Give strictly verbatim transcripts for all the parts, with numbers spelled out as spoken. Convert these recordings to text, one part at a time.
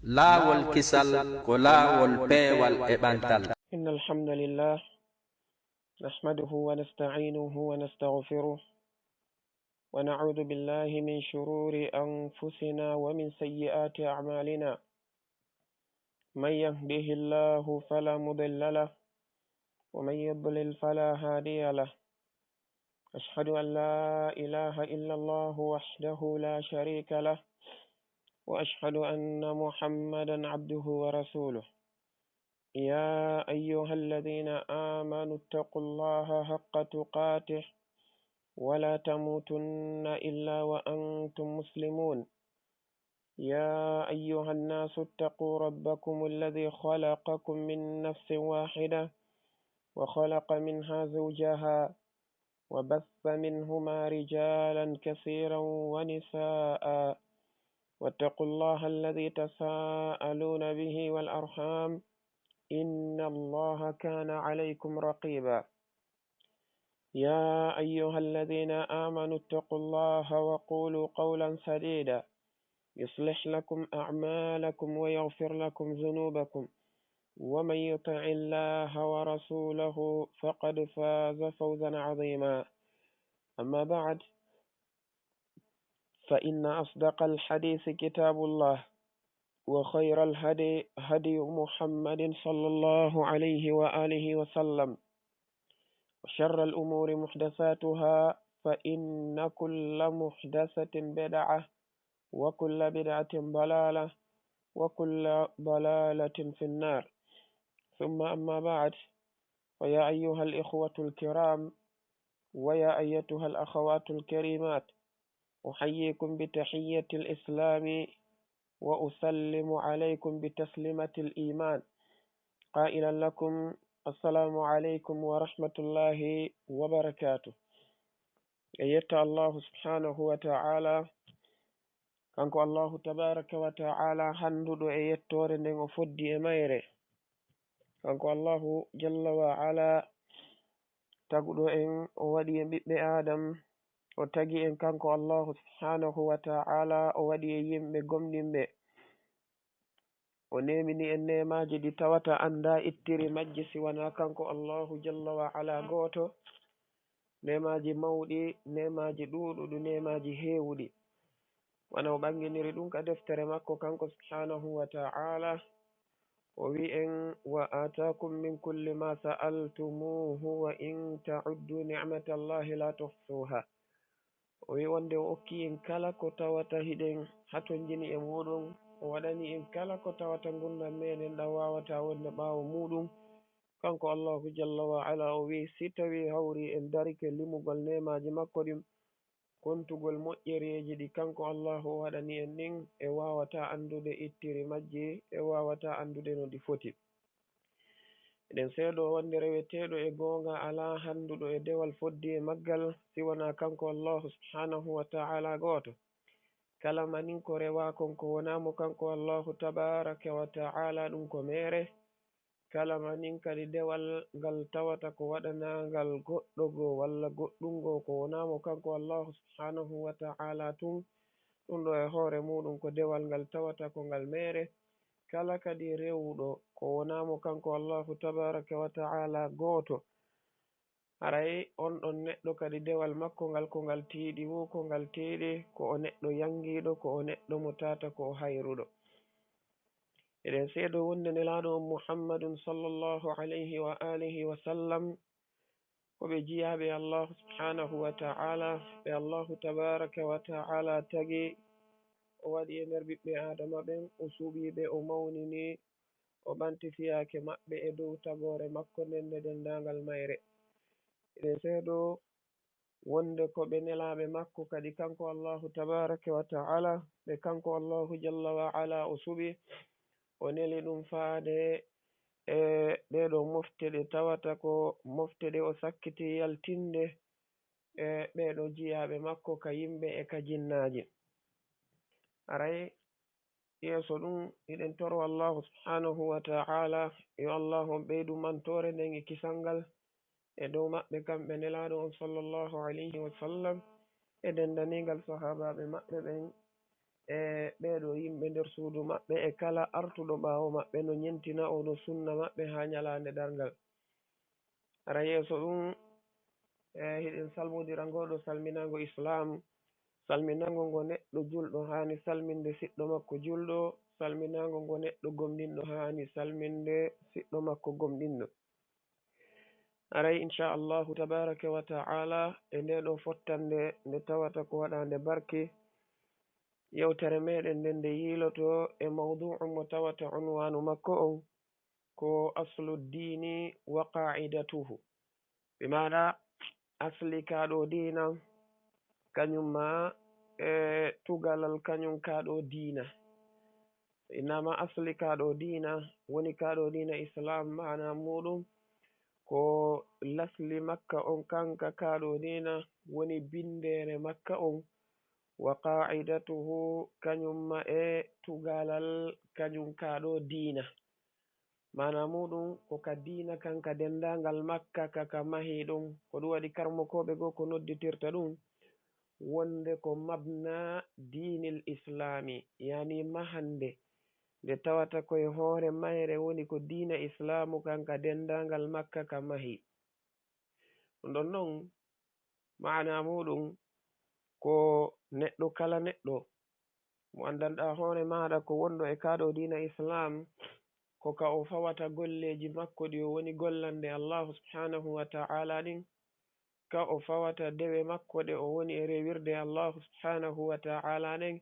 Laawol kisal ko laawol peewal e ɓantal. إن الحمد لله نحمده ونستعينه ونستغفره ونعوذ بالله من شرور أنفسنا ومن سيئات أعمالنا. من يهده الله فلا مضل له ومن يضلل فلا هادي له. أشهد أن لا إله إلا الله وحده لا شريك له وأشهد أن محمدا عبده ورسوله. يا أيها الذين آمنوا اتقوا الله حق تقاته ولا تموتن إلا وأنتم مسلمون. يا أيها الناس اتقوا ربكم الذي خلقكم من نفس واحدة وخلق منها زوجها وبث منهما رجالا كثيرا ونساء واتقوا الله الذي تساءلون به والأرحام إن الله كان عليكم رقيبا. يا أيها الذين آمنوا اتقوا الله وقولوا قولا سديدا يصلح لكم أعمالكم ويغفر لكم ذنوبكم ومن يطع الله ورسوله فقد فاز فوزا عظيما. أما بعد، فإن أصدق الحديث كتاب الله وخير الهدي هدي محمد صلى الله عليه وآله وسلم وشر الأمور محدثاتها فإن كل محدثة بدعة وكل بدعة ضلالة وكل ضلالة في النار. ثم أما بعد، فيا أيها الإخوة الكرام ويا أيتها الأخوات الكريمات، أحييكم بتحية الإسلام وأسلم عليكم بتسليمة الإيمان قائلا لكم: السلام عليكم ورحمة الله وبركاته. En yetta Allahu subhanahu wa ta'ala, kanko Allahu tabaraka wa ta'ala hannduɗo e yettoore nden o foddi e mayre. Kanko Allahu jalla wa ala taguɗo en, o waɗi en ɓiɓɓe Adam, o tagi en kanko Allahu subhanahu wa ta'ala, o waɗi en yimɓe gomɗinɓe. O nemini en neemaaji ɗi tawata annda ittiri majji si wanaa kanko Allahu jalla wa ala gooto. Neemaaji mawɗi, neemaaji ɗuuɗuɗi, neemaaji heewuɗi. Wano o ɓanginiri ɗum ka deftere makko kanko subhanahu wa ta'ala, o wi'i en: "Wa ataakum min kulli ma sa'altumuhu wa in ta'uddu ni'matallahi la tuhsuha." O wi'i wonde o okki en kala ko tawata hiɗen hatonjini e muɗum, o waɗani en kala ko tawata ngurndan meɗen ɗan waawata wonde ɓaawo muɗum. Kanko Allahu jalla wa ala o wi'i, si tawi hawri en darike limugol neemaaji makko ɗin, kontugol moƴƴereeji ɗi kanko Allahu o waɗani en ɗin, e waawata anndude ittiri majji, e waawata anndude no ɗi foti. Eɗen seedoo wonde reweteeɗo e goonga alaa hannduɗo e dewal foddi e maggal si wanaa kanko Allahu subhanahu wa ta'ala gooto. Kala manin ko rewaa kon ko wonaa mo kanko Allahu tabaraka wa ta'ala ɗum ko meere. Kala manin kadi dewal ngal tawata ko waɗanangal goɗɗo goo walla goɗɗum goo ko wonaa mo kanko Allahu subhanahu wa ta'ala tun, ɗum ɗo e hoore muɗum ko dewal ngal tawata ko ngal meere. Kala kadi rewuɗo ko wonaa mo kanko Allahu tabaraka wa ta'ala gooto, haray on ɗon neɗɗo kadi dewal makko ngal ko ngal tiiɗi woo ko ngal tiiɗi, ko o neɗɗo yangiiɗo, ko o neɗɗo mo tata ko o hayruɗo. Eɗen seedoo wonde Nelaaɗo on Muhammadun sallallahu alayhi wa alihi wa sallam ko ɓe jiyaaɓe Allahu subhanahu wa ta'ala, ɓe Allahu tabaraka wa ta'ala tagi, o waɗi e nder ɓiɓɓe Aadama ɓen, o suɓii ɓe, o mawnini, o ɓanti fiyaake maɓɓe e dow tagoore makko nden nde denndaangal mayre. Eɗen seedoo wonde ko ɓe nelaaɓe makko kadi kanko Allahu tabaraka wa ta'ala, ɓe kanko Allahu jalla wa ala o suɓi, o neli ɗum faade e ɗee ɗoo mofte ɗe tawata ko mofte ɗe o sakkiti yaltinde e ɓee ɗoo jiyaaɓe makko ka yimɓe e ka jinnaaji. Aray, yeeso ɗum, hiɗen toro Allahu subhanahu wa ta'ala, yo Allahu on ɓeydu mantoore nden e kisal ngal e dow maɓɓe kamɓe Nelaaɗo on sallallahu alayhi wa sallam, e denndaniigal sahaabaaɓe maɓɓe ɓen, e ɓee ɗoo yimɓe nder suudu maɓɓe e kala artuɗo ɓaawo maɓɓe no ñentina oo ɗoo sunna maɓɓe haa ñalaande darngal. Hara yeeso ɗum, e hiɗen salmodira ngoo ɗoo salminaango Islaam, salminaango ngo neɗɗo julɗo haani salminde siɗɗo makko julɗo, salminaango ngo neɗɗo gomɗinɗo haani salminde siɗɗo makko gomɗinɗo. Haray, inchallahu tabaraka wa ta'ala, e ndee ɗoo fottande nde tawata ko waɗaande barke, yewtere meɗen nden nde yiiloto e mawdu'u mo tawata unwaanu makko on ko aslu diini wa qa'idatuhu. Bi maana asli kaa ɗoo diina, kañum ma e tugalal kañum kaa ɗoo diina. Innama asli kaa ɗoo diina, woni kaa ɗoo diina Islaam, maana muuɗum ko lasli makka on kanka kaa ɗoo diina, woni binndeere makka on, wa qa'idatuhu, kañum ma e tugalal kañum kaa ɗoo diina. Maana muuɗum ko ka diina kan ka denndaangal makka ka ka mahi ɗum. Ko ɗum waɗi karmokooɓe goo ko nodditirta ɗum wonde ko mabna diinil islaami, yani mahande nde tawata ko e hoore mayre woni ko diina islaamu kan ka denndaangal makka ka mahi. Ɗum ɗon non, maana muuɗum ko neɗɗo kala neɗɗo mo anndanɗaa hoore maaɗa ko wonɗo e kaa ɗoo diina Islaam, ko ka o fawata golleeji makko ɗi o woni gollande Allaahu subhaanahu wa ta'aalaa ɗin, ka o fawata dewe makko ɗe o woni e rewirde Allaahu subhaanahu wa ta'aalaa ɗen,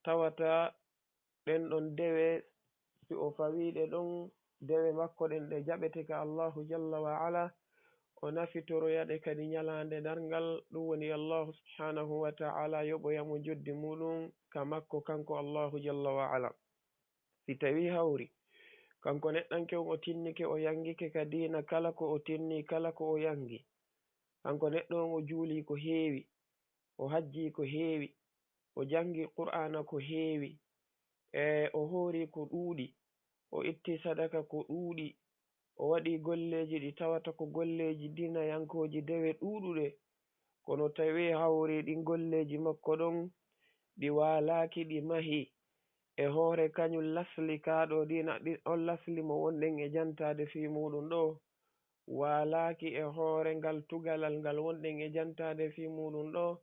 tawata ɗen ɗon dewe, si o fawii ɗe ɗon, dewe makko ɗen ɗe jaɓete ka Allaahu jalla wa ala, o nafitoroya ɗe kadi ñalaande darngal, ɗum woni Allaahu subhaanahu wa ta'aalaa yoɓoya mo njoɓdi muuɗum ka makko kanko Allaahu jalla wa ala. Si tawii hawri, kanko neɗɗanke on o tinnike, o yanngike ka diina kala ko o tinni, kala ko o yanngi. Kanko neɗɗo on o juulii ko heewi, o hajjii ko heewi, o janngi Qur'aana ko heewi, e o hoori ko ɗuuɗi, o itti sadaka ko ɗuuɗi, o waɗi golleeji ɗi tawata ko golleeji diinayankooji dewe ɗuuɗuɗe, kono tawi hawri ɗin golleeji makko ɗon ɗi waalaaki, ɗi mahi e hoore kañum lasli kaa ɗoo diina, ɗi, on lasli mo wonɗen e jantaade fii muuɗum ɗoo, waalaaki e hoore ngal tugalal ngal wonɗen e jantaade fii muuɗum ɗoo,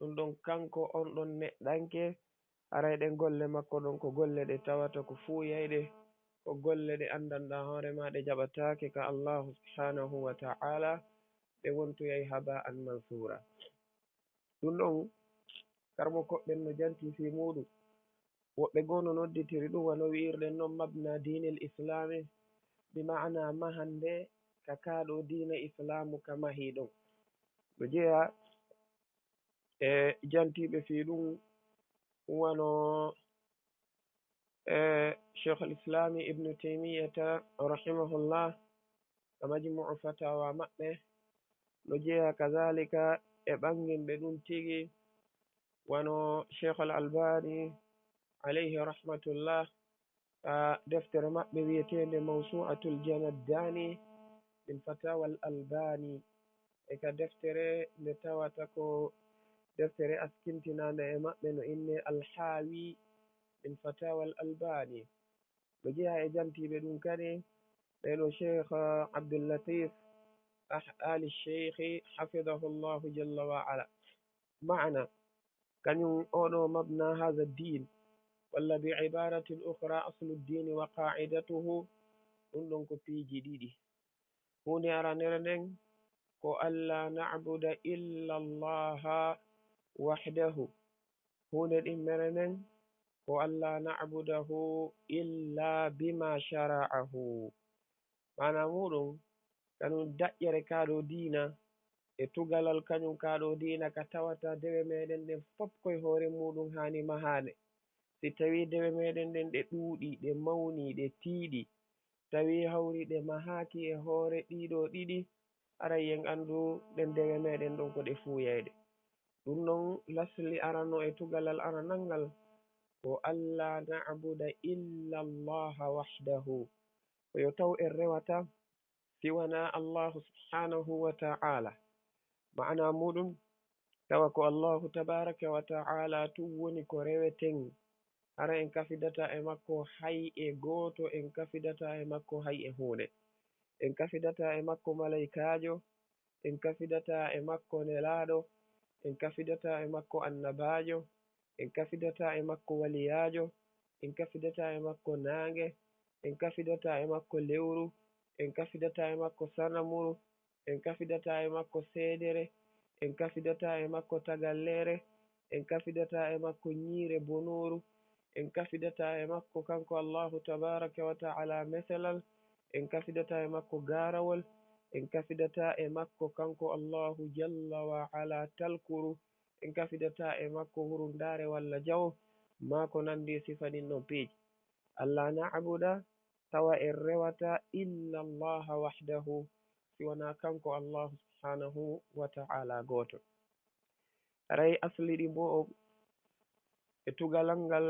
ɗum ɗon kanko on ɗon neɗɗanke, haray ɗen golle makko ɗon ko golle ɗe tawata ko fuuyayɗe, ko golle ɗe anndanɗaa hoore maa ɗe jaɓataake ka Allaahu subhaanahu wa ta'aalaa, ɗe wontuyay haba'an mansuura. Ɗum ɗon, karmokooɓe ɓen no jantii fii muuɗum. Woɓɓe goo no nodditiri ɗum wano wi'irɗen non mabna diinil islaami, bi ma'ana mahande ka kaa ɗoo diina islaamu ka mahii ɗon. No jeyaa e jantiiɓe fii ɗum wano e Sheikhul Islami Ibnu Taymiyata rahimahullah, ka Majmu'u Fatawa maɓɓe, no jeyaa kazaalika e ɓannginɓe ɗum tigi, wano Sheikhul Albani, alayhi rahmatullah, ka deftere maɓɓe wi'eteende Mawsu'atul Janaddani min Fatawal Albani, e ka deftere nde tawata ko deftere askintinaande e maɓɓe no innee Alhawi min Fatawal Albani. No jeyaa e jantiiɓe ɗum kadi, ɓee ɗoo Sheikh Abdul Latif Ah-, Ali Sheikhi, hafidahullahu jalla wa ala. Ma'ana, kañum oo ɗoo mabna haza diin, walla bi ibaratin ukhra aslu diini wa qa'idatuhu, ɗum ɗon ko piiji ɗiɗi. Huunde aranere nden ko alla na'buda illa Allaha wahdahu. Huunde ɗimmere nden ko alla na'budahu illa bima shara'ahu. Maana muuɗum, kañum daƴƴere kaa ɗoo diina, e tugalal kañum kaa ɗoo diina, ka tawata dewe meɗen ɗen fof koye hoore muuɗum haani mahaade. Si tawii dewe meɗen ɗen ɗe ɗuuɗi, ɗe mawni, ɗe tiiɗi, tawi hawri ɗe mahaaki e hoore ɗii ɗoo ɗiɗi, aray en anndu ɗen dewe meɗen ɗon ko ɗe fuuyayɗe. Ɗum non lasli arano e tugalal aranal ngal ko alla na'buda illa Allaha wahdahu. Ko yo taw en rewata si wanaa Allahu subhanahu wa ta'ala. Ma'ana muuɗum, Tawa ko Allahu tabaaraka wa ta'ala tun woni ko reweten. Hara en kafidataa e makko hay e gooto, en kafidataa e makko hay e huunde. En kafidataa e makko malaykaajo, en kafidataa e makko nelaaɗo, en kafidataa e makko annabaajo, en kafidataa e makko waliyaajo, en kafidataa e makko naange, en kafidataa e makko lewru, en kafidataa e makko sanamuru, en kafidataa e makko seedere, en kafidataa e makko tagalleere, en kafidataa e makko ñiire bonooru, en kafidataa e makko kanko Allahu tabaaraka wa ta'ala meselal, en kafidataa e makko gaarawol, en kafidataa e makko kanko Allahu jalla wa ala talkuru, en kafidataa e makko hurundaare walla jawo, maa ko nanndi e sifa ɗin ɗon piiji. Alla na'buda, tawa en rewataa illa Allaha wahdahu, si wanaa kanko Allahu subhanahu wa ta'ala gooto. Haray asli ɗi mbo e tugalal ngal,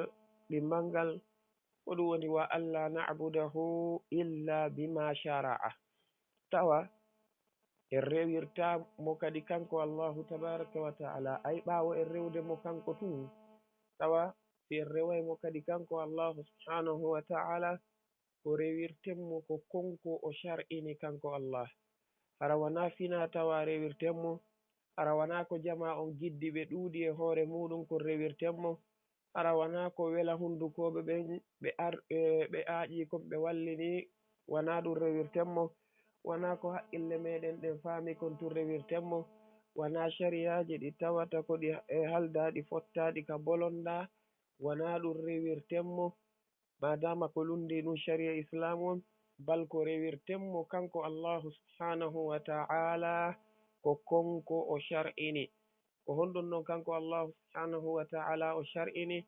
ɗi manngal, ko ɗum woni wa alla na'budahu illa bima shara'a. Tawa en rewirtaa mo kadi kanko Allahu tabaaraka wa ta'ala, ay ɓaawo en rewde mo kanko tun, tawa si en reway mo kadi kanko Allahu subhanahu wa ta'ala, ko rewirten mo ko konko o shar'ini kanko Allah. Hara wanaa finaa tawaa rewirten mo, hara wanaa ko jamaa on giddi ɓe ɗuuɗi e hoore muuɗum kon rewirten mo, hara wanaa ko wela hunndukooɓe ɓen ɓe ar-, e, ɓe aaƴii kon ɓe wallini, wanaa ɗum rewirten mo, wanaa ko haqqille meɗen ɗen faami kon tun rewirten mo, wanaa shariyaaji ɗi tawata ko ɗi e haldaaɗi fottaaɗi ka bolondaa, wanaa ɗum rewirten mo, maadaama ko lunndii ɗum shari'a Islaam on, bal ko rewirten mo kanko Allahu subhanahu wa ta'ala ko konko o shar'ini. Ko honɗum non kanko Allahu subhanahu wa ta'ala o shar'ini?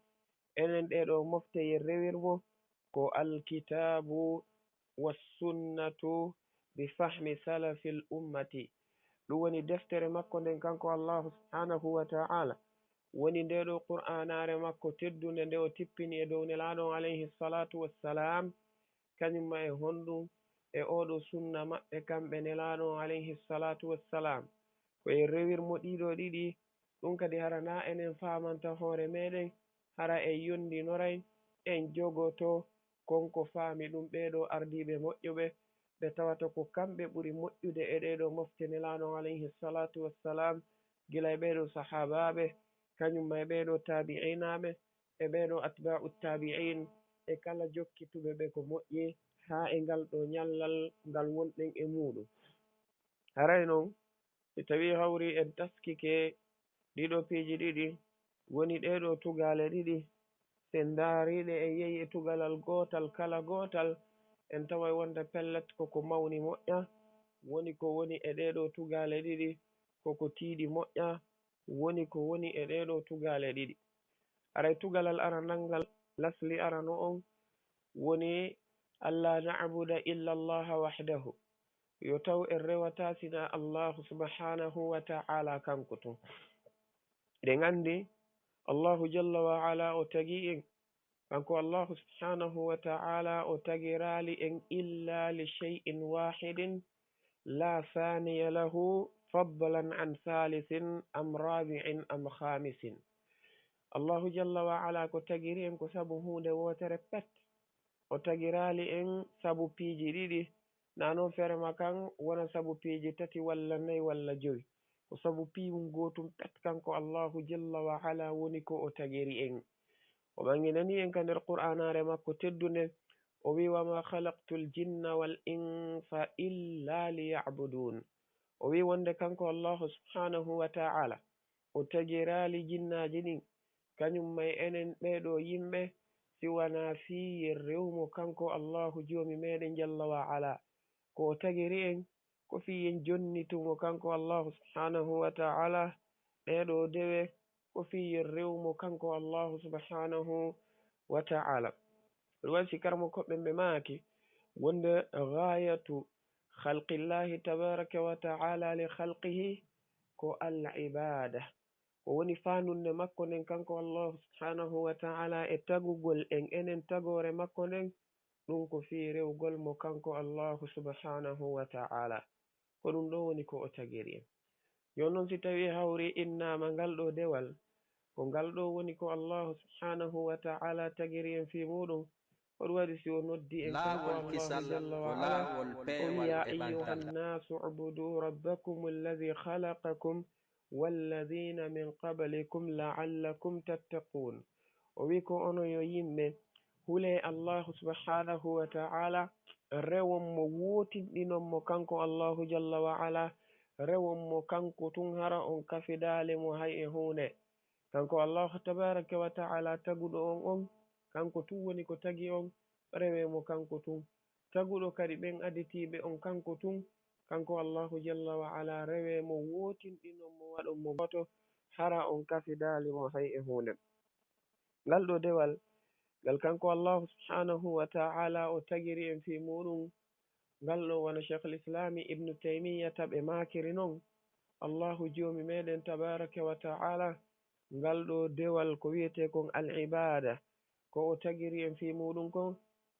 Enen ɗee ɗoo mofte yen rewir mo ko alkitaabu wassunnatu bi fahmi salafil ummati. Ɗum woni deftere makko nden kanko Allahu subhanahu wa ta'ala. Woni ndee ɗoo Qur'aanaare makko teddunde nde o tippini e dow Nelaaɗo on alayhi salatu wassalam, kañum ma e honɗum e oo ɗoo sunna maɓɓe kamɓe Nelaaɗo on alayhi salatu wassalam. Ko e rewir mo ɗii ɗoo ɗiɗi, ɗum kadi hara naa enen faamanta hoore meɗen, hara en yonndinoray, en jogoto kon ko faami ɗum ɓee ɗoo ardiiɓe moƴƴuɓe, ɓe tawata ko kamɓe ɓuri moƴƴude e ɗee ɗoo mofte Nelaaɗo on alayhi salatu wassalam, gila e ɓee ɗoo sahaabaaɓe, kañum ma e ɓee ɗoo taabi'inaaɓe, e ɓee ɗoo atbaa'u taabi'in, e kala jokkituɓe ɓe ko moƴƴi, haa e ngal ɗoo ñallal ngal wonɗen e muuɗum. Haray non, si tawii hawri en taskike ɗii ɗoo piiji ɗiɗi, woni ɗee ɗoo tugaale ɗiɗi, si en ndaarii ɗe en yehi e tugalal gootal kala gootal, en taway wonde pellet ko ko mawni moƴƴa, woni ko woni e ɗee ɗoo tugaale ɗiɗi, ko ko tiiɗi moƴƴa, woni ko woni e ɗee ɗoo tugaale ɗiɗi. Haray tugalal aranal ngal, lasli arano on, woni alla na'buda illa Allaha wahdahu. Yo taw en rewataa sinaa Allahu subhanahu wa ta'ala kanko tun. Eɗen anndi Allahu jalla wa ala o tagi en. Kanko Allahu subhanahu wa ta'ala o tagiraali en illa li shay'in wahidin la thaniya lahu fadlan an thalithin am rabi'in am khamisin. Allahu jalla wa ala ko tagiri en ko sabu huunde wootere pet. O tagiraali en sabu piiji ɗiɗi, naa non feere ma kan wona sabu piiji tati walla nayi walla jowi. Ko sabu piiwun gootun pet kanko Allahu jalla wa ala woni ko o tagiri en. O ɓanginanii en ka nder Qur'aanaare makko teddunde, o wi'i, "Wa ma khalaqtul jinna wal insa illa liya'budun." O wi'i wonde kanko Allahu subhanahu wa ta'ala, o tagiraali jinnaaji ɗin, kañum ma e enen ɓee ɗoo yimɓe, si wanaa fii yen rewu mo kanko Allahu Joomi meɗen jalla wa ala. Ko o tagiri en, ko fii yen jonnitu mo kanko Allahu subhanahu wa ta'ala, ɗee ɗoo dewe, ko fii yen rewu mo kanko Allahu subhanahu wa ta'ala. Ɗum waɗi si karamokooɓe ɓe maaki, wonde ghayatu khalqillahi tabaraka wa ta'ala li khalqihi ko al ibada. Ko woni faanunde makko nden kanko Allahu subhanahu wa ta'ala e tagugol en enen tagoore makko nden, ɗum ko fii rewgol mo kanko Allahu subhanahu wa ta'ala. Ko ɗum ɗoo woni ko o tagiri en. Jooni noon, si tawii hawri innaama ngal ɗoo dewal, ko ngal ɗoo woni ko Allaahu subhaanahu wa ta'aalaa tagiri en fii muuɗum, hoɗum waɗi si o noddi en kanko Allaahu jalla wa ala, o wi'i, "Yaa ayyuhan naasu u'budu rabbakumul ladhii khalaqakum walladhiina min qablikum la'allakum tattaquun." O wi'i ko onon yo yimɓe, hulee Allaahu subhaanahu wa ta'aalaa, rewon mo, wootinɗinon mo kanko Allaahu jalla wa ala, rewon mo kanko tun, hara on kafidaali mo hay e huunde. Kanko Allaahu tabaaraka wa ta'aalaa taguɗo on on, kanko tun woni ko tagi on, rewee mo kanko tun. Taguɗo kadi ɓen aditiiɓe on kanko tun, kanko Allaahu jalla wa ala, rewee mo, wootinɗinon mo, waɗon mo gooto, hara on kafidaali mo hay e huunde. Ngal ɗoo dewal, ngal kanko Allaahu subhaanahu wa ta'aalaa o tagiri en fii muuɗum, ngal ɗoo wano Sheikhul Islaami Ibnu Taymiyyata ɓe maakiri non, Allaahu Joomi meɗen tabaaraka wa ta'aalaa, ngal ɗoo dewal ko wi'etee kon al-ibaada, ko o tagiri en fii muuɗum kon,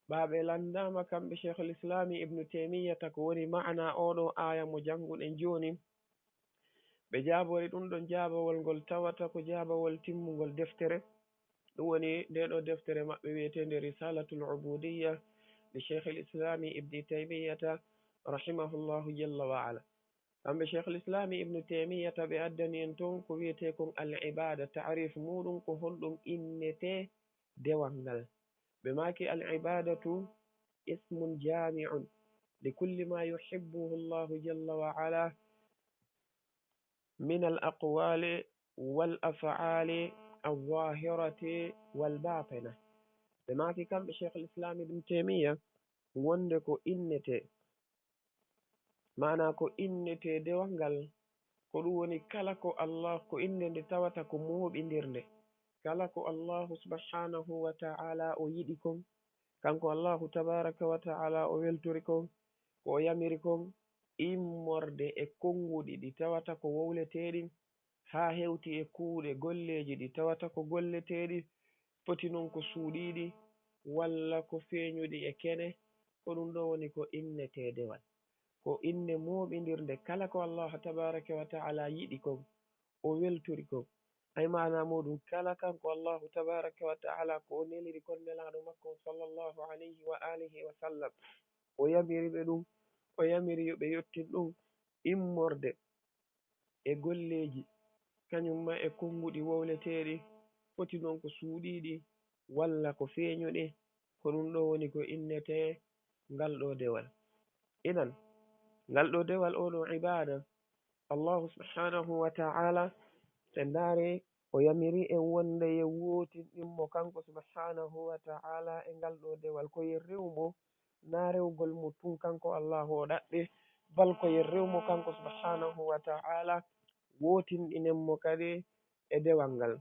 ɓaa ɓe lanndaama kamɓe Sheikhul Islaami Ibnu Taymiyyata ko woni ma'anaa oo ɗoo aaya mo jannguɗen jooni, ɓe jaabori ɗum ɗon jaabawol ngol tawata ko jaabawol timmungol deftere. Ɗum woni ndee ɗoo deftere maɓɓe wi'eteende Risaalatul Ubuudiyya li Sheikhil Islaami Ibni Taymiyyata rahimahullahu jalla wa ala. Kamɓe Sheikhul Islaami Ibnu Taymiyyata ɓe addani en toon ko wi'etee kon al-ibaada, ta'riif muuɗum ko honɗum innetee dewal ngal. Ɓe maaki, "Al-ibaadatu ismun jaami'un li kulli maa yuhibbuhu Allahu jalla wa ala min al-aqwaali wal af'aali az-zaahirati wal baatina." Ɓe maaki kamɓe Sheikhul Islaami Ibnu Taymiyya wonde ko innetee, maanaa ko innetee dewal ngal, ko ɗum woni kala ko Allah, ko innde nde tawata ko mooɓindirnde. Kala ko Allaahu subhaanahu wa ta'aalaa o yiɗi kon, kanko Allaahu tabaaraka wa ta'aalaa o weltori kon, ko o yamiri kon, immorde e konnguɗi ɗi tawata ko wowleteeɗi, haa hewti e kuuɗe golleeji ɗi tawata ko golleteeɗi, foti non ko suuɗiiɗi walla ko feeñuɗi e kene, ko ɗum ɗoo woni ko innetee dewal. Ko innde mooɓindirnde kala ko Allaahu tabaaraka wa ta'aalaa yiɗi kon, o weltori kon. Ay maanaa muuɗum, kala kanko Allaahu tabaaraka wa ta'aalaa ko o neliri kon Nelaaɗo makko on sallallahu alayhi wa aalihi wa sallam, o yamiri ɓe ɗum, o yamiri yo ɓe yottin ɗum immorde e golleeji, kañum ma e konnguɗi wowleteeɗi, foti non ko suuɗiiɗi walla ko feeñuɗi, ko ɗum ɗoo woni ko innetee ngal ɗoo dewal. Idan, ngal ɗoo dewal, oo ɗoo ibaada, Allaahu subhaanahu wa ta'aalaa, so en ndaari, o yamiri en wonde yen wootinɗin mo kanko subhaanahu wa ta'aalaa e ngal ɗoo dewal, ko yen rew mo, naa rewgol mo tun kanko Allaahu o ɗaɓɓi, bal ko yen rew mo kanko subhaanahu wa ta'aalaa, wootinɗinen mo kadi e dewal ngal.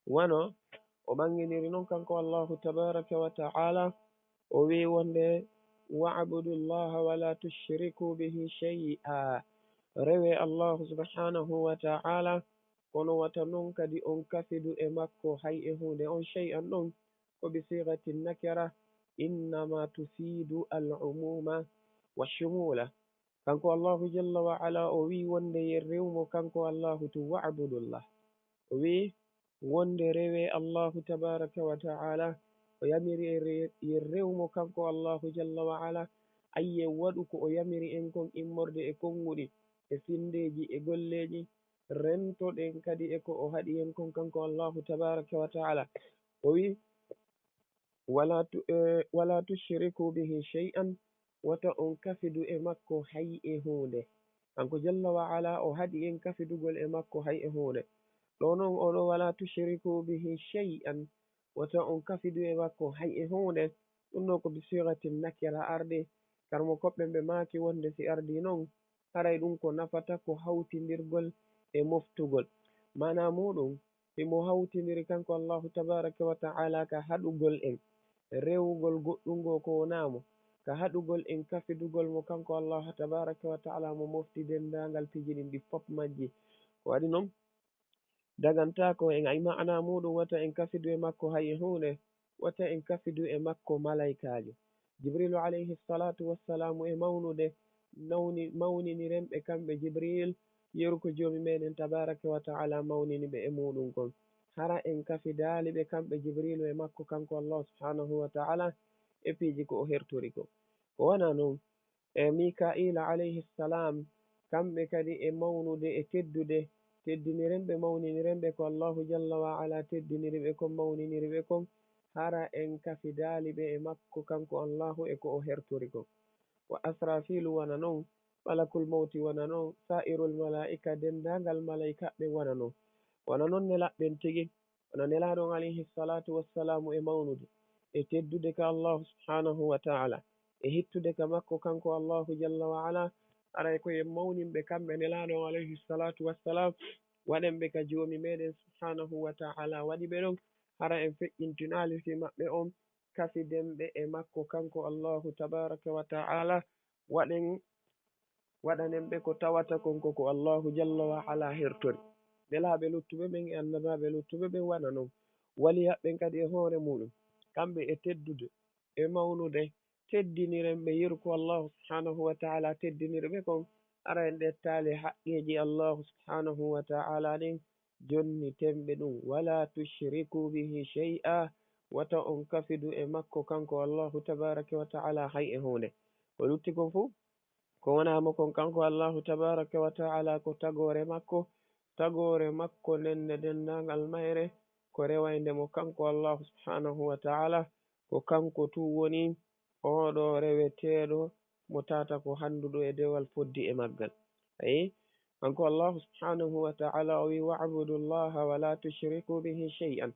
Wano o ɓanginiri non kanko Allaahu tabaaraka wa ta'aalaa, o wi'i wonde, "Wa'budu Llaaha wa laa tushriku bihi shay'a." Rewee Allaahu subhaanahu wa ta'aalaa, kono wata non kadi on kafidu e makko hay e huunde. On shay'an ɗon ko bi sighati nakira, innama tufidu al-umuma wa shumula. Kanko Allaahu jalla wa ala o wi'i wonde yen rew mo kanko Allaahu tun, "Wa'budullah." O wi'i wonde rewee Allaahu tabaaraka wa ta'aalaa. O yamiri en re-, yen rew mo kanko Allaahu jalla wa ala. Ayye, waɗu ko o yamiri en kon immorde e konnguɗi, e finndeeji, e golleeji. Rentoɗen kadi e ko o haɗi en kon kanko Allaahu tabaaraka wa ta'aalaa. O wi'i, "Wala tu-, eh, wala tushriku bihi shay'an." Wata on kafidu e makko hay e huunde. Kanko jalla wa ala o haɗi en kafidugol e makko hay e huunde. Ɗoo non, oo ɗoo, "Wala tushriku bihi shay'an." Wata on kafidu e makko hay e huunde. Ɗum ɗoo ko bi sighati nakira ardi. Karmo koɓɓe ɓe maaki wonde si ardii non, haray ɗum ko nafata ko hawtindirgol e moftugol. Maanaa muuɗum, himo hawtindiri kanko Allaahu tabaaraka wa ta'aalaa ka haɗugol en rewugol goɗɗum goo ko wonaa mo, ka haɗugol en kafidugol mo kanko Allaahu tabaaraka wa ta'aalaa mo mofti denndaangal piiji ɗin ɗi fof majji. Ko waɗi non, dagantaako en ay ma'anaa muuɗum wata en kafidu e makko hay e huunde, wata en kafidu e makko malaykaajo. Jibriilu alayhi salaatu wassalaamu e mawnude nawni-, mawniniren ɓe kamɓe Jibriil, yeru ko Joomi meɗen tabaaraka wa ta'ala mawnini ɓe e muuɗum kon. Hara en kafidaali ɓe kamɓe Jibriilu e makko kanko Allahu subhaanahu wa ta'ala e piiji ko o hertori ko. Ko wona non, e Mika'iila alayhi salaam, kamɓe kadi e mawnude e teddude, teddiniren ɓe, mawniniren ɓe ko Allahu jalla wa ala teddiniri ɓe kon, mawninirii ɓe kon, hara en kafidaali ɓe e makko kanko Allahu e ko o hertori kon. Wa Asrafiilu wona non, Malakul Mawti wona non, Saa'irul Malaa'ika, denndaangal malaa'ikaaɓe wona non. Wona non nelaaɓe ɓen tigi, wona Nelaaɗo on alayhi salaatu wassalaamu e mawnude, e teddude ka Allahu subhaanahu wa ta'ala, e hittude ka makko kanko Allahu jalla wa ala, haray ko en mawnin ɓe kamɓe Nelaaɗo on alayhi salaatu wassalaam, waɗen ɓe ka Joomi meɗen subhaanahu wa ta'ala waɗi ɓe ɗon, hara en feƴƴintinaali fii maɓɓe on, kafiden ɓe e makko kanko Allahu tabaaraka wa ta'ala, waɗen, waɗanen ɓe ko tawata kon ko ko Allahu jalla wa ala hertori. Nelaaɓe luttuɓe ɓen e annabaaɓe luttuɓe ɓen wona non. Waliyaaɓe ɓen kadi e hoore muuɗum, kamɓe e teddude, e mawnude, teddiniren ɓe yeru ko Allahu subhaanahu wa ta'ala teddiniri ɓe kon, hara en ƴettaali haqqeeji Allahu subhaanahu wa ta'ala ɗin, jonniten ɓe ɗum. Wala tushriku bihi shay'a, wata on kafidu e makko kanko Allahu tabaaraka wa ta'ala hay e huunde. Ko lutti kon fow, ko wonaa mo kon kanko Allahu tabaaraka wa ta'ala, ko tagoore makko, tagoore makko nden e denndaangal mayre, ko rewaynde mo kanko Allahu subhaanahu wa ta'ala, ko kanko tun woni oɗo reweteeɗo mo tata ko hannduɗo e dewal foddi e maggal. Ayi, kanko Allahu subhaanahu wa ta'ala o wi'i, "Wa'budu Allaha wa la tushriku bihi shay'an."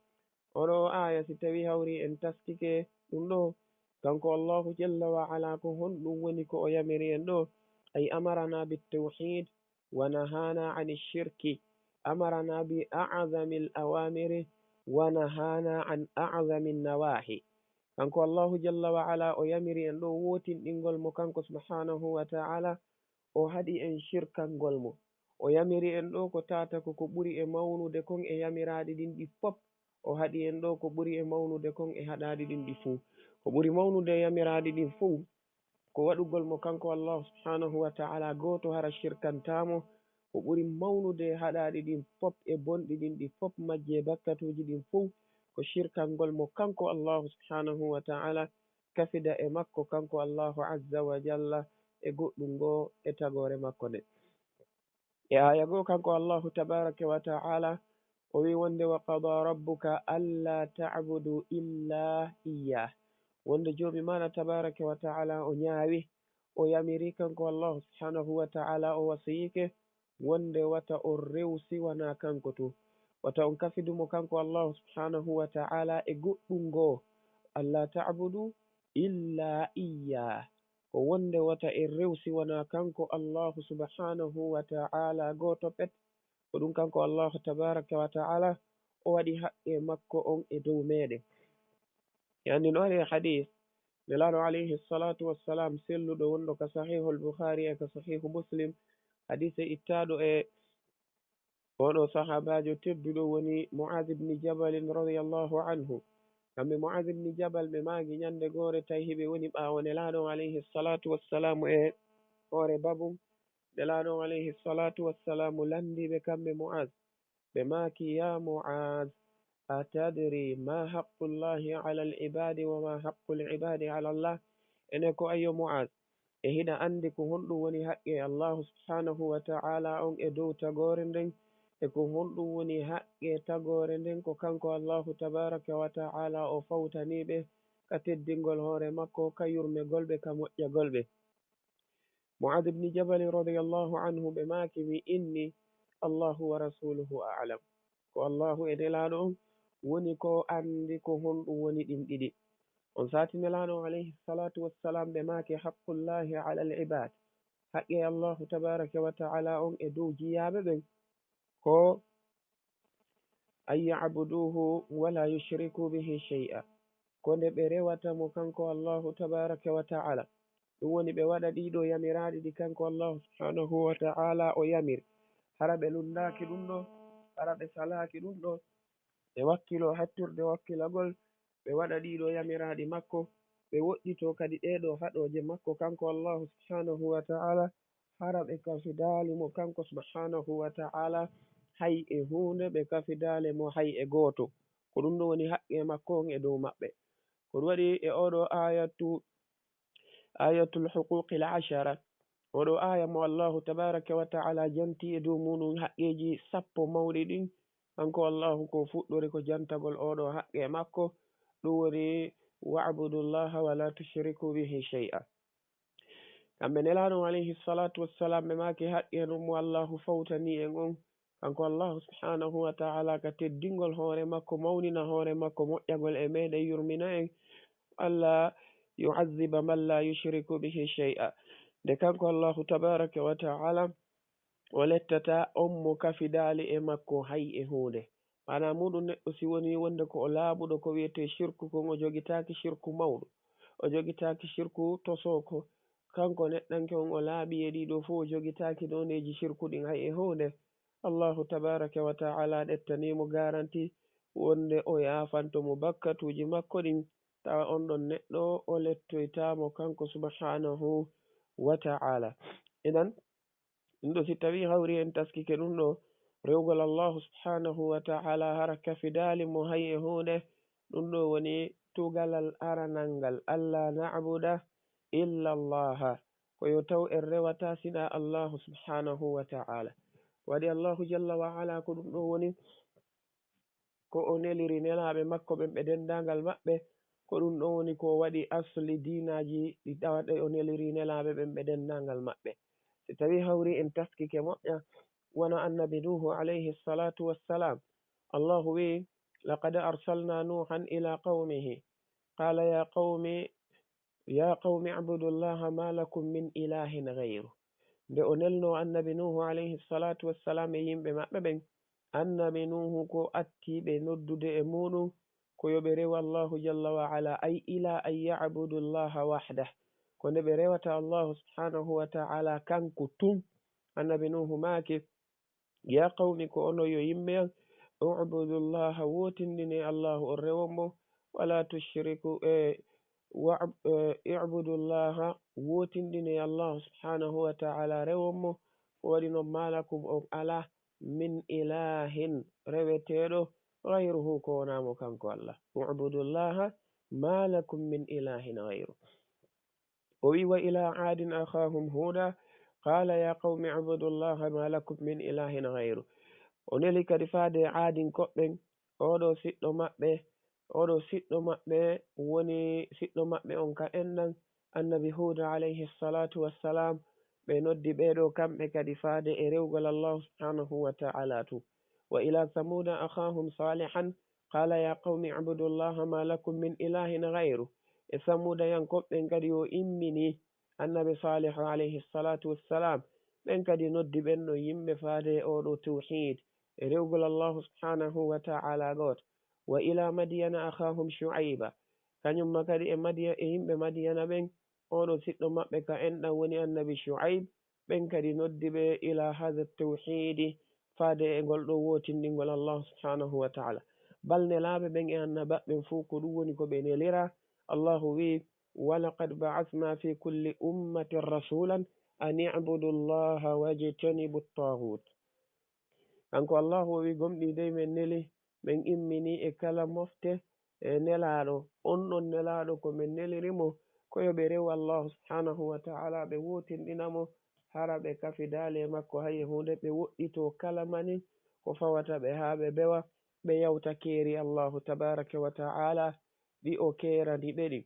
Oɗo aaya, si tawi hawri en taskike ɗum ɗo, kanko Allahu jalla wa ala, ko honɗum woni ko o yamiri en ɗo? Ay amarana bit tawhid wa nahana ani shirki, amarana bi a'zami al awamiri wa nahana an a'zami an nawahi. Kanko Allahu jalla wa ala o yamiri en ɗo wootinɗingol mo kanko subhanahu wa ta'ala, o haɗi en shirkangol mo. O yamiri en ɗo ko tata ko ko ɓuri e mawnude kon e yamiraaɗi ɗin ɗi fof. O haɗi en ɗo ko ɓuri e mawnude kon e haɗaaɗi ɗin ɗi fow. Ko ɓuri mawnude e yamiraaɗi ɗin fow, ko waɗugol mo kanko Allahu subhanahu wa ta'ala gooto, hara shirkantaa mo. Ko ɓuri mawnude e haɗaaɗi ɗin fof, e bonɗi ɗin ɗi fof, majji e bakkatuuji ɗin fow, ko shirkangol mo kanko Allahu subhanahu wa ta'ala, kafida e makko kanko Allahu azza wa jalla e goɗɗum goo e tagoore makko nden. E aaya goo, kanko Allahu tabaaraka wa ta'ala o wi'i wonde, "Wa qada rabbuka alla ta'budu illa iyyah." Wonde Joomi maaɗa tabaaraka wa ta'ala o ñaawi, o yamiri kanko Allahu subhanahu wa ta'ala, o wasiyike wonde wata on rew si wanaa kanko tun. Wata on kafidu mo kanko Allahu subhanahu wa ta'ala e goɗɗum goo. "Alla ta'budu illa iyyah." Ko wonde wata en rew si wanaa kanko Allahu subhanahu wa ta'ala gooto pet. Ko ɗum kanko Allahu tabaaraka wa ta'ala o waɗi haqqee makko on e dow meeɗen. E anndi no ari e hadiis, Nelaaɗo alayhi salatu wassalam selluɗo wonɗo ka Sahihul Bukhari e ka Sahihu Muslim, hadiise ittaaɗo e oɗo sahaabaajo tedduɗo woni Mu'az ibn Jabal radiyallahu anhu. Kamɓe Mu'az ibn Jabal ɓe maaki ñande goore tawi hiɓe woni ɓaawo Nelaaɗo on alayhi salatu wassalamu e hoore babum. Nelaaɗo on alayhi salatu wassalamu lanndii ɓe kamɓe Mu'az. Ɓe maaki, "Ya Mu'az, atadri ma haqqullahi ala al-ibadi wa ma haqqul ibadi ala Allah?" Ene ko, ayo Mu'az, e hiɗa anndi ko honɗum woni haqqe Allahu subhanahu wa ta'ala on e dow tagoore nden? E ko honɗum woni haqqe tagoore nden ko kanko Allahu tabaraka wa ta'ala o fawtanii ɓe ka teddingol hoore makko, ka yurmegol ɓe, ka moƴƴagol ɓe? Mu'az ibn Jabal radiyallahu anhu ɓe maaki, mi inni, "Allahu wa rasuluhu a'lam." Ko Allahu e Nelaaɗo on woni ko anndi ko honɗum woni ɗin ɗiɗi. On saati Nelaaɗo on alayhi salatu wassalam ɓe maaki, "Haqqullahi ala al-ibad." Haqqe Allahu tabaraka wa ta'ala on e dow jiyaaɓe ɓen ko an ya'buduhu wa la yushriku bihi shay'a. Ko nde ɓe rewata mo kanko Allahu tabaraka wa ta'ala. Ɗum woni ɓe waɗa ɗiɗo yamiraaɗi ɗi kanko Allahu subhanahu wa ta'ala o yamiri. Hara ɓe lunndaaki ɗum ɗo, hara ɓe salaaki ɗum ɗo. Ɓe wakkilo hattirde wakkilagol, ɓe waɗa ɗiɗo yamiraaɗi makko, ɓe woɗɗito kadi ɗeɗo haɗooje makko kanko Allahu subhanahu wa ta'ala, hara ɓe kafidaali mo kanko subhanahu wa ta'ala hay e huunde, ɓe kafidaali mo hay e gooto. Ko ɗum ɗo woni haqqe makko on e dow maɓɓe. Ko ɗum waɗi e oɗo ayatu, ayatul huquqil ashara, oɗo aya mo Allahu tabaraka wa ta'ala janti e dow muɗum haqqeeji sappo mawɗi ɗin, kanko Allahu ko fuɗɗori ko jantagol oɗo haqqe makko, ɗum woni: "Wa'budullaha wa la tushriku bihi shay'a." Kamɓe Nelaaɗo alayhi salatu wassalam, ɓe maaki haqqe ɗum mo Allahu fawtani en on, kanko Allahu subhanahu wa ta'ala, ka teddingol hoore makko, mawnina hoore makko, moƴƴagol e meɗen, yurmina en, "Alla yu'azziba man la yushriku bihi shay'a." Nde kanko Allahu tabaraka wa ta'ala o lettata on mo kafidaali e makko hay e huunde. Maana muɗum, neɗɗo si woni wonde ko o laaɓuɗo ko wiyetee shirku kon, o jogitaaki shirku mawɗo, o jogitaaki shirku tosooko, kanko neɗɗanke on o laaɓi e ɗii ɗoo fof, o jogitaaki nooneeji shirku ɗin hay e huunde. Allahu tabaraka wa ta'ala ɗettanii mo garanti wonde o yaafanto mo bakkatuuji makko ɗin, tawa on ɗon neɗɗo o lettoytaa mo kanko subhanahu wa ta'ala. Idan, ɗum ɗo si tawii hawri en taskike ɗum ɗo, rewgol Allahu subhanahu wa ta'ala hara kafidaali mo hay e huunde, ɗum ɗo woni tugalal aranal ngal, "Alla na'buda illa Allaha." Ko yo taw en rewata sinaa Allahu subhanahu wa ta'ala. Waɗi Allahu jalla wa ala ko ɗum ɗo woni ko o neliri nelaaɓe makko ɓen ɓe denndaangal maɓɓe, ko ɗum ɗon woni ko waɗi asli diinaaji ɗi tawa ɗe o neliri nelaaɓe ɓen ɓe denndaangal maɓɓe. Si tawii hawri en taskike moƴƴa, wano annabi Nuuhu alayhi salatu wassalam, Allahu wi'i: "Laqad arsalna Nuuhan ila qawmihi, qala ya qawmi, ya qawmi a'budullaha ma lakum min ilahin ghayru." Nde o nelno annabi Nuuhu alayhi salatu wassalam e yimɓe maɓɓe ɓen, annabi Nuuhu ko atti ɓe noddude e muɗum ko yo ɓe rew Allahu jalla wa ala, ay ila an ya'budullaha wahdah. Ko nde ɓe rewata Allahu subhanahu wa ta'ala kanko tun. Annabi Nuuhu maaki: "Ya qawmi, ko onon yo yimɓe an, u'budullaha, wootindinee Allahu, on rewon mo, wala tushriku, e, wa, e, i'budullaha, wootindinee Allahu subhanahu wa ta'ala, rewon mo, ko waɗi non ma lakum, on alaa, min ilahin, reweteeɗo, ghayruhu, ko wonaa mo kanko Allah. U'budullaha ma lakum min ilahin ghayru." O wi: "Wa ila adin akhahum huda, qala ya qawmi ubudullaha ma lakum min ilahin ghayru." O neli kadi faade e aadin koɓɓen, oɗo siɗɗo maɓɓe, oɗo siɗɗo maɓɓe woni siɗɗo maɓɓe on ka enɗan, annabi Huda alayhi salatu wassalam, ɓe noddi ɓeeɗo kamɓe kadi faade e rewgol Allahu subhanahu wa ta'ala tu. "Wa ila samuda akhahum salihan, qala ya qawmi ubudullaha ma lakum min ilahin ghayru." E samudayankoɓe ɓen kadi o immini annabi Salihu alayhi salatu wassalam, ɓen kadi noddi ɓen ɗo yimɓe faade e oɗo tawhid, e rewgol Allahu subhanahu wa ta'ala gooto. "Wa ila madyana akhahum shu'ayba." Kañum ma kadi e Madiya-, e yimɓe Madiyana ɓen, oɗo siɗɗo maɓɓe ka enɗan woni annabi Shu'ayb, ɓen kadi noddi ɓe ila hadha tawhidi, faade e ngol ɗo wootindingol Allahu subhanahu wa ta'ala. Bal nelaaɓe ɓen e annabaɓe ɓen fof ko ɗum woni ko ɓe nelira. Allahu wi: "Wa laqad ba'athna fi kulli ummatin rasulan an i'budu Allaha wajtanibu at-taghut." Kanko Allahu o wi: "Gomɗii dey, men neli, men immini e kala mofte e nelaaɗo. On ɗon nelaaɗo ko men neliri mo ko yo ɓe rew Allahu subhanahu wa ta'ala, ɓe wootinɗina mo, hara ɓe kafidaali e makko hay e huunde, ɓe woɗɗitoo kala mani ko fawata ɓe haa ɓe bewa, ɓe yawta keeri Allahu tabaraka wa ta'ala ɗi o keerani ɓe ɗin."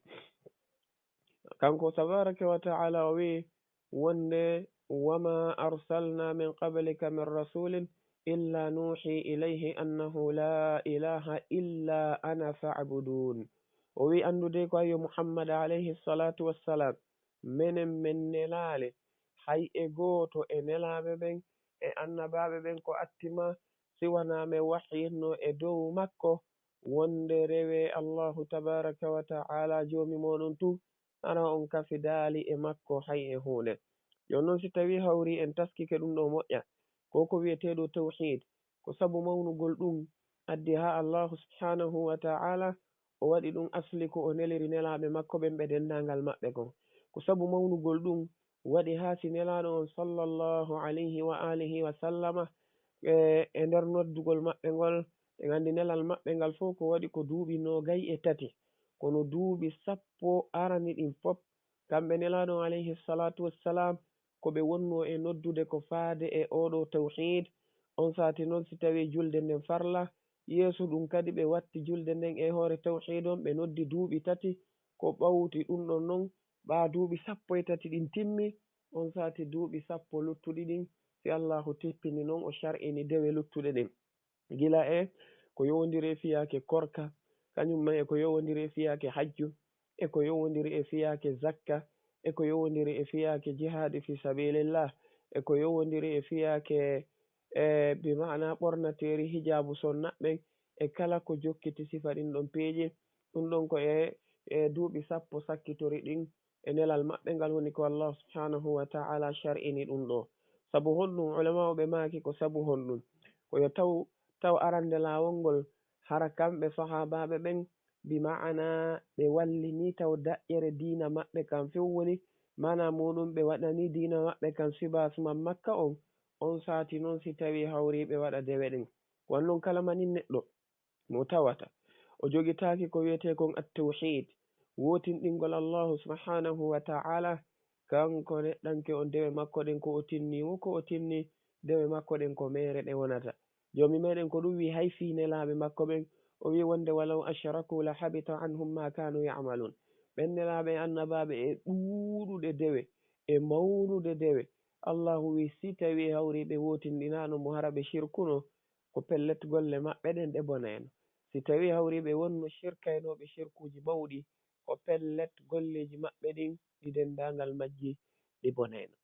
Kanko tabaraka wa ta'ala o wi wonde: "Wa ma arsalna min qablika min rasulin illa nuhi ilayhi annahu la ilaha illa ana fa'budun." O wi anndude ko, ayo Muhammad alayhi salatu wassalam, menen men nelaali hay e gooto e nelaaɓe ɓen e annabaaɓe ɓen ko attima, si wanaa men wahyinno e dow makko wonde rewee Allahu tabaraka wa ta'ala Joomi mooɗon tun, hara on kafidaali e makko hay e huunde. Jooni non, si tawii hawri en taskike ɗum ɗo moƴƴa, ko ko wi'eteeɗo tawhiid, ko sabu mawnugol ɗum addi haa Allahu subhanahu wa ta'ala o waɗi ɗum asli ko o neliri nelaaɓe makko ɓen ɓe denndaangal maɓɓe kon. Ko sabu mawnugol ɗum waɗi haa si Nelaaɗo on sallallahu alayhi wa alihi wa sallama, e, e nder noddugol maɓɓe ngol, en anndi nelal maɓɓe ngal fof ko waɗi ko duuɓi noogay e tati. Kono duuɓi sappo arani ɗin fof, kamɓe Nelaaɗo on alayhi salatu wassalam, ko ɓe wonnoo e noddude ko faade e oɗo tawhiid. On saati noon, si tawii julde nden farla, yeeso ɗum kadi ɓe watti julde nden e hoore tawhiid on, ɓe noddi duuɓi tati. Ko ɓawti ɗum ɗon noon, ɓaa duuɓi sappo e tati ɗin timmi, on saati duuɓi sappo luttuɗi ɗin, si Allaahu tippini noon, o shar'ini dewe luttuɗe ɗen. Gila e ko yowondiri e fiyaake korka, kañum ma e ko yowondiri e fiyaake hajju, e ko yowondiri e fiyaake zakka, e ko yowondiri e fiyaake jihaadi fi sabilillah, e ko yowondiri e fiyaake, e, bi maana ɓornateeri hijaabu sonna ɓen, e kala ko jokkiti sifa ɗin ɗon piiji. Ɗum ɗon ko e, e duuɓi sappo sakkitori ɗin, e nelal maɓɓe ngal, woni ko Allah subhanahu wa ta'ala shar'ini ɗum ɗo. Sabu honɗum? Ulama'uɓe maaki ko sabu honɗum? Ko yo taw, taw arande laawol ngol, hara kamɓe sahaabaaɓe ɓen, bi ma'ana ɓe wallini taw daƴƴere diina maɓɓe kan few woni, maana muɗum ɓe waɗani diina maɓɓe kan sibas man Makka on, on saati noon si tawi hawri ɓe waɗa dewe ɗen. Ko wannon kala manin neɗɗo mo tawata o jogitaaki ko wiyetee kon at-tawhiid, wootinɗingol Allahu subhanahu wa ta'ala, kanko neɗɗanke on dewe makko ɗen ko o tinni, wo ko o tinni, dewe makko ɗen ko meere ɗe wonata. Joomi meɗen ko ɗum wi hay fii nelaaɓe makko ɓen, o wi wonde: "Walaw ashraku la habita anhum ma kanu ya'malun." Ɓen nelaaɓe e annabaaɓe e ɗuuɗude dewe, e mawnude dewe, Allahu wi si tawi hawri ɓe wootinɗinaano mo hara ɓe shirkuno, ko pellet golle maɓɓe ɗen ɗe bonayno. Si tawi hawri ɓe wonno shirkaynooɓe shirkuuji mawɗi, ko pellet golleeji maɓɓe ɗin ɗi denndaangal majji ɗi bonayno.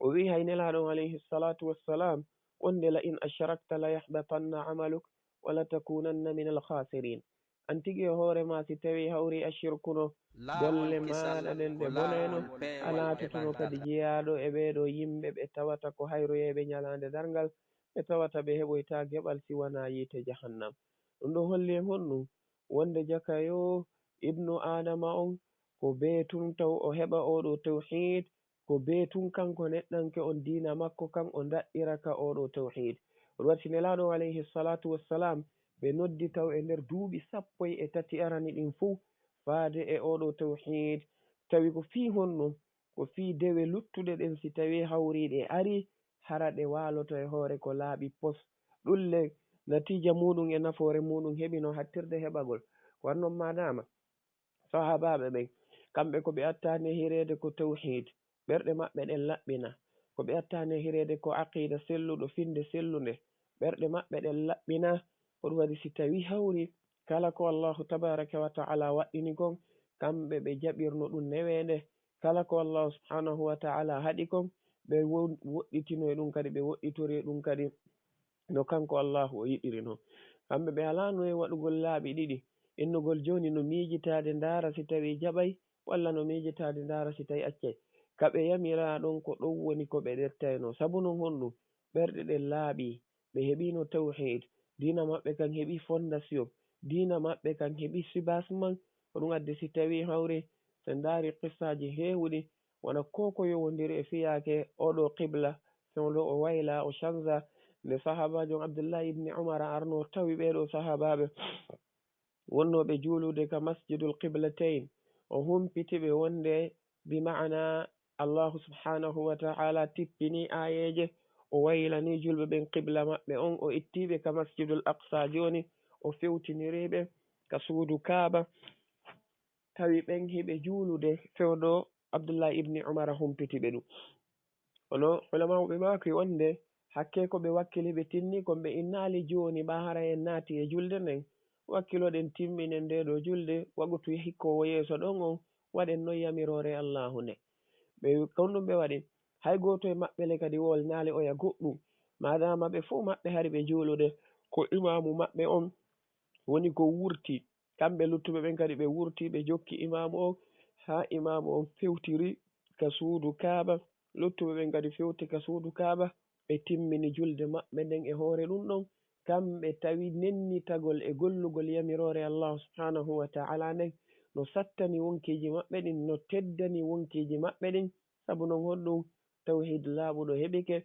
O wi'i hay Nelaaɗo on alayhi salatu wassalam, wonde: "La in ashrakta la yahbatanna amaluk wa la takunanna min al khasirin." An tigi e hoore ma, si tawi hawri a shirkuno, golle maaɗa ɗen ɗe bonayno, a laatotono kadi jeyaaɗo e ɓee ɗoo yimɓe ɓe tawata ko hayroyeeɓe ñalaande darngal, ɓe tawata ɓe heɓoytaa geɓal si wanaa yiite jahannam. Ɗum ɗoo holli en honɗum? Wonde jakayo ibnu Aadama on, ko bee tun taw o heɓa oo ɗoo tawhiid, ko bee tun kanko neɗɗanke on diina makko kan o daɗɗira ka oo ɗoo tawhiid. Ɗum waɗi si Nelaaɗo on alayhi salatu wassalam, ɓe noddi taw e nder duuɓi sappo e tati arani ɗin fow faade e oo ɗoo tawhiid. Tawi ko fii honno? Ko fii dewe luttuɗe ɗen, si tawi hawri ɗe ari, hara ɗe waaloto e hoore ko laaɓi pos. Ɗum le, natiija muɗum e nafoore muɗum heɓino hattirde heɓagol. Ko wannon maadaama sahaabaaɓe ɓen, kamɓe ko ɓe attaani e hireede ko tawhiid, ɓerɗe maɓɓe ɗen laɓɓina. Ko ɓe attaani e hireede ko aqiida selluɗo, finde sellunde, ɓerɗe maɓɓe ɗen laɓɓina. Ko ɗum waɗi si tawi hawri kala ko Allahu tabaraka wa ta'ala waɗɗini kon, kamɓe ɓe jaɓirno ɗum neweende. Kala ko Allahu subhanahu wa ta'ala haɗi kon, ɓe wo-, woɗɗitino e ɗum kadi, ɓe woɗɗitori e ɗum kadi no kanko Allahu o yiɗiri non. Kamɓe ɓe alaano e waɗugol laabi ɗiɗi, innugol jooni no miijitaade ndaara si tawi jaɓay, walla no miijitaade ndaara si tawi accay. Ka ɓe yamiraa ɗon, ko ɗon woni ko ɓe ɗettayno. Sabu non honɗum? Ɓerɗe ɗen laaɓi, ɓe heɓino tawhiid, diina maɓɓe kan heɓi fondation, diina maɓɓe kan heɓi sibas man. Ko ɗum addi si tawi hawri, so ndaari qissaaji heewuɗi, wona ko ko yowondiri e fiyaake oo ɗoo qibla, fewndo o wayla, o chanza. Nde sahaabaajo on Abdullahi ibni Umar arno tawi ɓee ɗoo sahaabaaɓe wonnooɓe juulude ka Masjidul Qiblatayn, o humpiti ɓe wonde, bi ma'ana, Allahu subhanahu wa ta'ala tippini aayeeje, o waylani julɓe ɓen qibla maɓɓe on, o itti ɓe ka Masjidul Aqsa jooni, o fewtiniri ɓe ka suudu Kaaba. Tawi ɓen hiɓe juulude fewndo Abdullahi ibni Umar humpiti ɓe ɗum. Kono ulamaaɓe maaki wonde hakke ko ɓe wakkili ɓe tinni kon, ɓe innaali jooni ɓaa hara en naati e julde nden, wakkiloɗen timminen ndee ɗoo julde, wagutu hikkoowo yeeso ɗon on, waɗen non yamiroore Allaahu nde. Ɓe, ko ɗum ɓe waɗi. Hay gooto e maɓɓe le kadi wolnaali oya goɗɗum. Maadaama ɓe fof maɓɓe hari ɓe juulude, ko imaamu maɓɓe on woni ko wurti. Kamɓe luttuɓe ɓen kadi ɓe wurti, ɓe jokki imaamu on, haa imaamu on fewtiri ka suudu Kaaba. Luttuɓe ɓen kadi fewti ka suudu Kaaba, ɓe timmini julde maɓɓe nden e hoore ɗum ɗon. Kamɓe tawi nennitagol e gollugol yamiroore Allaahu subhaanahu wa ta'ala nden no sattani wonkiiji maɓɓe ɗin, no teddani wonkiiji maɓɓe ɗin. Sabu non honɗum? Tawhid laaɓuɗo heɓike,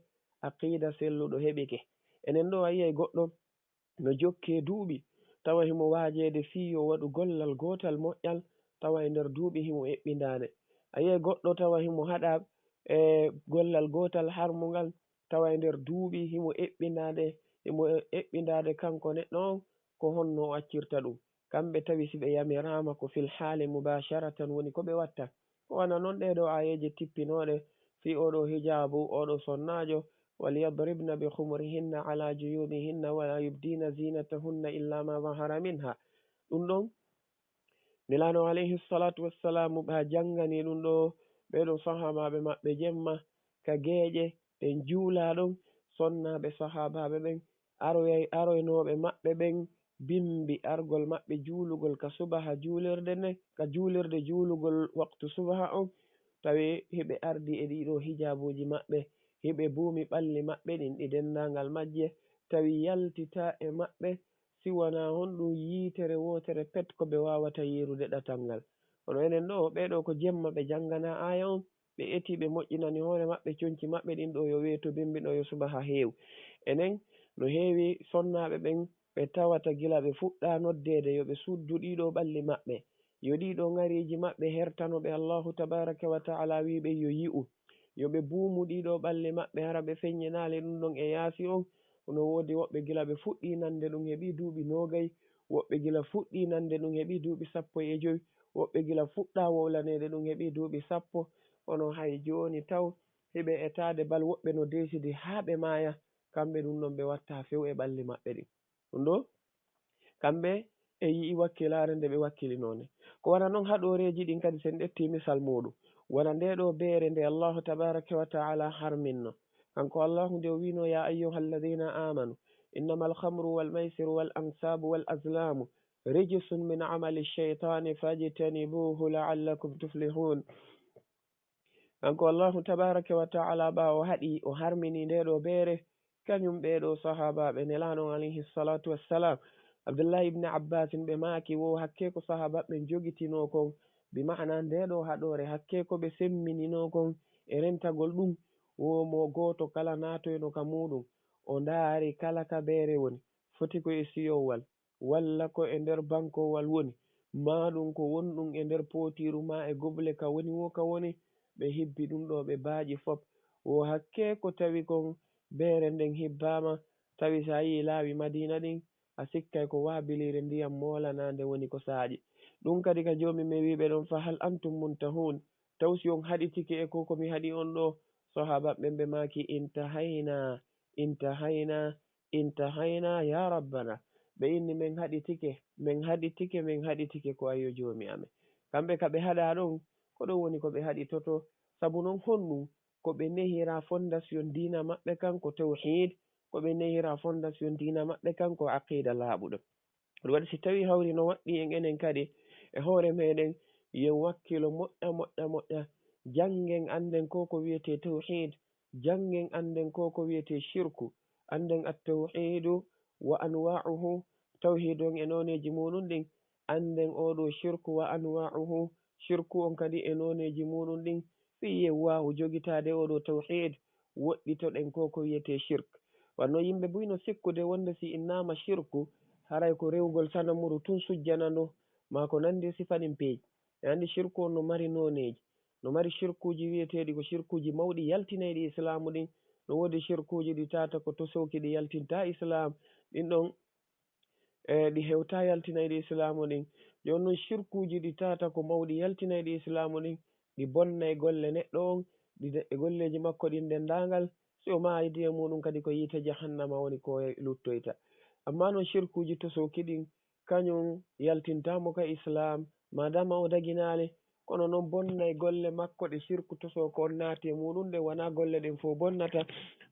aqida selluɗo heɓike. Enen ɗo a yiyay goɗɗo no jokke duuɓi, tawa himo waajeede fii yo waɗu gollal gootal moƴƴal, tawa e nder duuɓi himo eɓɓindaade. A yiyay goɗɗo tawa himo haɗa e gollal gootal harmungal, tawa e nder duuɓi himo eɓɓindaade, himo eɓɓindaade kanko neɗɗo on, ko honno o accirta ɗum? Kamɓe tawi si ɓe yamiraama ko fil haali mubasharatan woni ko ɓe watta. Ko wano non ɗee ɗoo aayeeje tippinooɗe fii oo ɗoo hijaabu, oo ɗoo sonnaajo, "Walyabribna bi khumurihinna ala juyubihinna wala yubdina zinatahunna illa ma zahara minha." Ɗum ɗon, Nelaaɗo alayhi salatu wassalamu ɓa janngani ɗum ɗoo ɓee ɗoo sahaabaaɓe maɓɓe jemma ka geeƴe, ɓe juula ɗon, sonnaaɓe sahaabaaɓe ɓen, aroyay-, aroynooɓe maɓɓe ɓen bimbi argol maɓɓe juulugol ka subaha juulirde nden, ka juulirde juulugol waqtu subaha on, tawi hiɓe ardi e ɗii ɗoo hijaabuuji maɓɓe, hiɓe buumi ɓalli maɓɓe ɗin ɗi denndaangal majje, tawi yaltitaa e maɓɓe si wanaa honɗum yiitere wootere pet ko ɓe waawata yiirude ɗatal ngal. Kono enen ɗoo, ɓee ɗoo ko jemma ɓe jannganaa aaya on, ɓe etii ɓe moƴƴinani hoore maɓɓe conci maɓɓe ɗin ɗoo yo weetu bimbi ɗoo yo subaha heew. Enen no heewi sonnaaɓe ɓen ɓe tawata gila ɓe fuɗɗaa noddeede yo ɓe suddu ɗii ɗoo ɓalli maɓɓe, yo ɗii ɗoo ŋariiji maɓɓe hertano ɓe Allahu tabaaraka wa ta'ala wii ɓe yo yi'u, yo ɓe buumu ɗii ɗoo ɓalli maɓɓe, hara ɓe feññinaali ɗum ɗon e yaasi on. No woodi woɓɓe gila ɓe fuɗɗii nande ɗum heɓii duuɓi noogay, woɓɓe gila fuɗɗii nande ɗum heɓii duuɓi sappo e jowi, woɓɓe gila fuɗɗaa wowlaneede ɗum heɓii duuɓi sappo. Kono hay jooni taw hiɓe etaade bal woɓɓe no deesidi haa ɓe maaya, kamɓe ɗum ɗon ɓe wattaa few e ɓalli maɓɓe ɗin. Ɗum ɗoo, kamɓe e yi'i wakkilaare nde ɓe wakkilinoo nde. Ko wano non haɗooreeji ɗin kadi, si en ƴettii misal muuɗum, wano ndee ɗoo beere nde Allahu tabaaraka wa ta'ala harminno. Kanko Allahu nde o wi'no, "Ya ayyuhalladhina amanu, innamal khamru wal maysiru wal ansabu wal azlamu rijsun min amali shaytani fajtanibuhu la'allakum tuflihun." Kanko Allahu tabaaraka wa ta'ala, ɓaawo haɗi o harmini ndee ɗoo beere, kañum ɓee ɗoo sahaabaaɓe Nelaaɗo on alayhi salatu wassalam, Abdullahi ibn Abbas, ɓe maaki wo hakkee ko sahaabaaɓe ɓen jogitinoo kon, bi ma'ana ndee ɗoo haɗoore hakkee ko ɓe semmininoo kon e rentagol ɗum, wo mo gooto kala naatoyno ka muuɗum, o ndaari kala ka beere woni, foti ko e siyowal, walla ko e nder bankowal woni, maa ɗum ko wonɗum e nder pootiiru maa e gobule ka woni wo ka woni, ɓe hibbi ɗum ɗoo ɓe baaƴi fop. Wo hakkee ko tawi kon beere nden hibbaama, tawi si a yi'ii laawi Madiina ɗin, a sikkay ko waabiliire ndiyam moolanaande woni ko saaƴi. Ɗum kadi ka Joomi men wi'ɓe ɗon, "Fa hal antum muntahun?" Taw si on haɗitike e ko, ko mi haɗi on ɗoo? Sahaabaaɓe ɓen ɓe maaki, "Intahayna, intahayna, intahayna ya Rabbana." Ɓe inni, "Men haɗitike, men haɗitike, men haɗitike ko ayyo Joomi amen." Kamɓe ka ɓe haɗaa ɗon, ko ɗon woni ko ɓe haɗitoto. Sabu non honɗum? Ko ɓe nehira fondasiyon diina maɓɓe kan ko tawhiid, ko ɓe nehira fondasiyon diina maɓɓe kan ko aqiida laaɓuɗo. Ɗum waɗi si tawii hawri no waɗɗii en enen kadi e hoore meɗen, yen wakkilo moƴƴa, moƴƴa, moƴƴa. Janngen annden ko ko wiyetee tawhiid, janngen annden ko ko wiyetee shirku, annden at-tawhiidu wa anwaa'uhu, tawhiid on e nooneeji muuɗum ɗin, annden oo ɗoo shirku wa anwaa'uhu, shirku on kadi e nooneeji muuɗum ɗin, fii yen waawu jogitaade oo ɗoo tawhiid, woɗɗitoɗen ko ko wiyetee shirk. Wanno yimɓe buy no sikkude wonde si innaama shirku, haray ko rewugol sanamuru tun sujjana ndu, maa ko nanndi e sifa ɗin peeji. E anndi shirku on no mari nooneeji. No mari shirkuuji wiyeteeɗi ko shirkuuji mawɗi yaltinayɗi islaamu ɗin. No woodi shirkuuji ɗi tawata ko tosooki ɗi yaltintaa islaam. Ɗin ɗon, e, ɗi hewtaa yaltinayɗi islaamu ɗin. Jooni non shirkuuji ɗi tawata ko mawɗi yaltinayɗi islaamu ɗin, ɗi bonnay golle neɗɗo on, ɗi de-, e golleeji makko ɗin denndaangal. Si o maayidi e muuɗum kadi ko yiite jahannama woni ko luttoyta. Ammaa non shirkuuji tosooki ɗin, kañum yaltintaa mo ka islaam, maadaama o daginaali. Kono non bonnay golle makko ɗe shirku tosoo ko on naati e muuɗum, ɗe wanaa golle ɗen fow bonnata.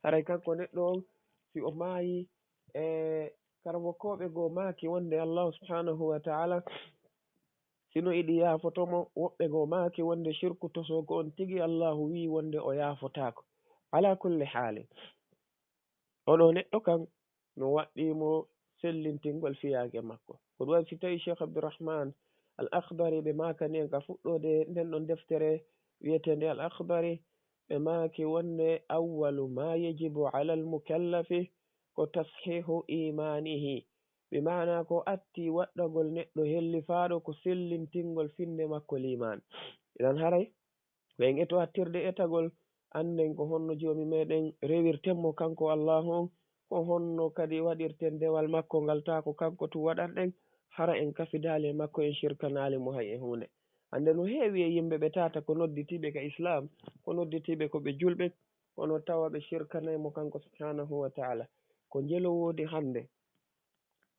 Haray kanko neɗɗo on, si o maayi, e karamokooɓe goo maaki wonde Allahu subhanahu wa ta'ala, sino iɗi yaafoto mo, woɓɓe goo maaki wonde shirku tosoo ko on tigi Allahu wi'i wonde o yaafotaako. Ala kulli haalin. Oɗo neɗɗo kan no waɗɗii mo sellintingol fiyaake makko. Ko ɗum waɗi si tawii Cheikh Abdourahman Al Akhdari ɓe maakani en ka fuɗɗoode nden ɗon deftere wiyeteende Al Akhdari, ɓe maaki wonde, "Awwalu ma yajibu alal mukallafi ko tashihu imanihi." Bi maana ko atti waɗɗagol neɗɗo hellifaaɗo ko sellintingol finde makko liimaan. Idan haray, ko en eto hattirde etagol, annden ko honno Joomi meɗen rewirten mo kanko Allaahu on, ko honno kadi waɗirten dewal makko ngal, taa ko kanko tun waɗanɗen, hara en kafidaali e makko, en shirkanaali mo hay e huunde. Annden no heewi e yimɓe ɓe tata ko nodditiiɓe ka Islaam, ko nodditiiɓe ko ɓe julɓe, kono tawa ɓe shirkanay mo kanko subhaanahu wa ta'ala. Ko njelo woodi hannde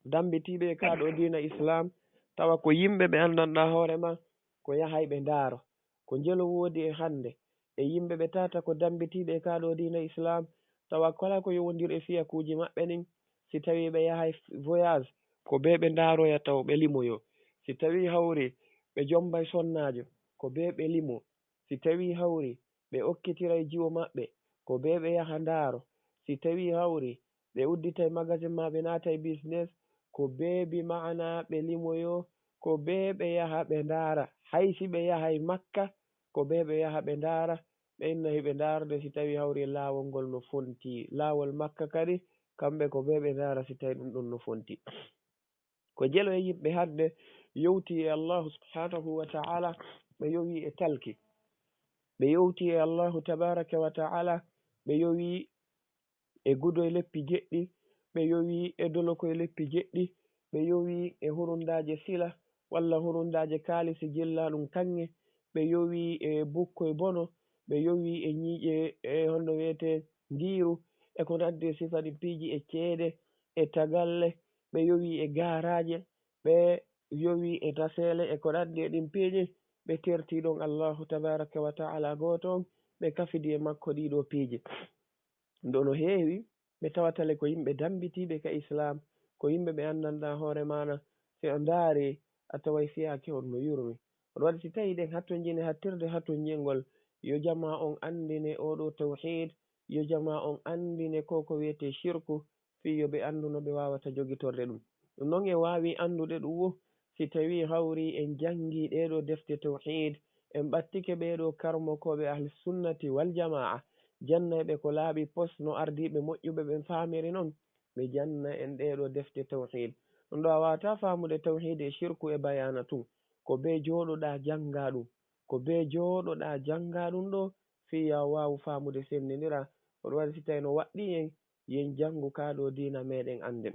dambitiiɓe e kaa ɗoo diina Islaam, tawa ko yimɓe ɓe anndanɗaa hoore maa, ko yahay ɓe ndaaro. Ko njelo woodi e hannde e yimɓe ɓe tata ko dambitiiɓe e kaa ɗoo diina Islaam, tawa kala ko yowondiri e fiyakuuji maɓɓe nin, si tawii ɓe yahay voyage, ko bee ɓe ndaaroya taw ɓe limoyo. Si tawii hawri ɓe jombay sonnaajo, ko bee ɓe limo. Si tawii hawri ɓe okkitiray jiwo maɓɓe, ko bee ɓe yaha ndaaro. Si tawii hawri ɓe udditay magasin maa ɓe naatay business, ko bee bi ma'ana ɓe limoyo, ko bee ɓe yaha ɓe ndaara. Hay si ɓe yahay Makka, ko bee ɓe yaha ɓe ndaara, ɓe inna hiɓe ndaarde si tawii hawri laawol ngol no fonti. Laawol Makka kadi, kamɓe ko bee ɓe ndaara si tawii ɗum ɗon no fonti. Ko jelo e yimɓe hannde yowti e Allahu subhaanahu wa ta'ala, ɓe yowi e talki. Ɓe yowti e Allahu tabaaraka wa ta'ala, ɓe yowi e gudo e leppi jeɗɗi, ɓe yowi e doloko e leppi jeɗɗi, ɓe yowi e hurundaaje sila walla hurundaaje kaalisi jillaa ɗum kaŋŋe, ɓe yowi e bukko e bono, ɓe yowi e ñiiƴe e honno wiyetee ngiiru, e ko nanndi e sifa ɗin piiji, e ceede, e tagalle, ɓe yowi e gaaraaje, ɓe yowi e taseele, e ko nanndi e ɗin piiji, ɓe terti ɗon Allahu tabaaraka wa ta'ala gooto on, ɓe kafidi e makko ɗii ɗoo piiji. Ɗum ɗoo no heewi, ɓe tawata le ko yimɓe dambitiiɓe ka Islaam, ko yimɓe ɓe anndanɗaa hoore maana. Si a ndaari, a taway fiyaake on no yurmi. Hono waɗi si tawii ɗen hattonjini hattirde hattonjingol, yo jamaa on anndine oo ɗoo tawhiid, yo jamaa on anndine ko ko wiyetee shirku, fii yo ɓe anndu no ɓe waawata jogitorde ɗum. Ɗum non en waawi anndude ɗum wo, si tawii hawri en janngii ɗee ɗoo defte tawhiid, en ɓattike ɓee ɗoo karmokooɓe ahli sunnati wal jamaa, jannay ɓe ko laaɓi pos no ardiiɓe moƴƴuɓe ɓen faamiri non, ɓe janna en ɗee ɗoo defte tawhiid. Ɗum ɗoo a waawataa faamude tawhiid e shirku e bayaana tun. Ko bee jooɗoɗaa janngaa ɗum. Ko bee jooɗoɗaa janngaa ɗum ɗoo, fii yo a waawu faamude senndindira. Ko ɗum waɗi si tawii no waɗɗii en, yen janngu kaa ɗoo diina meɗen annden.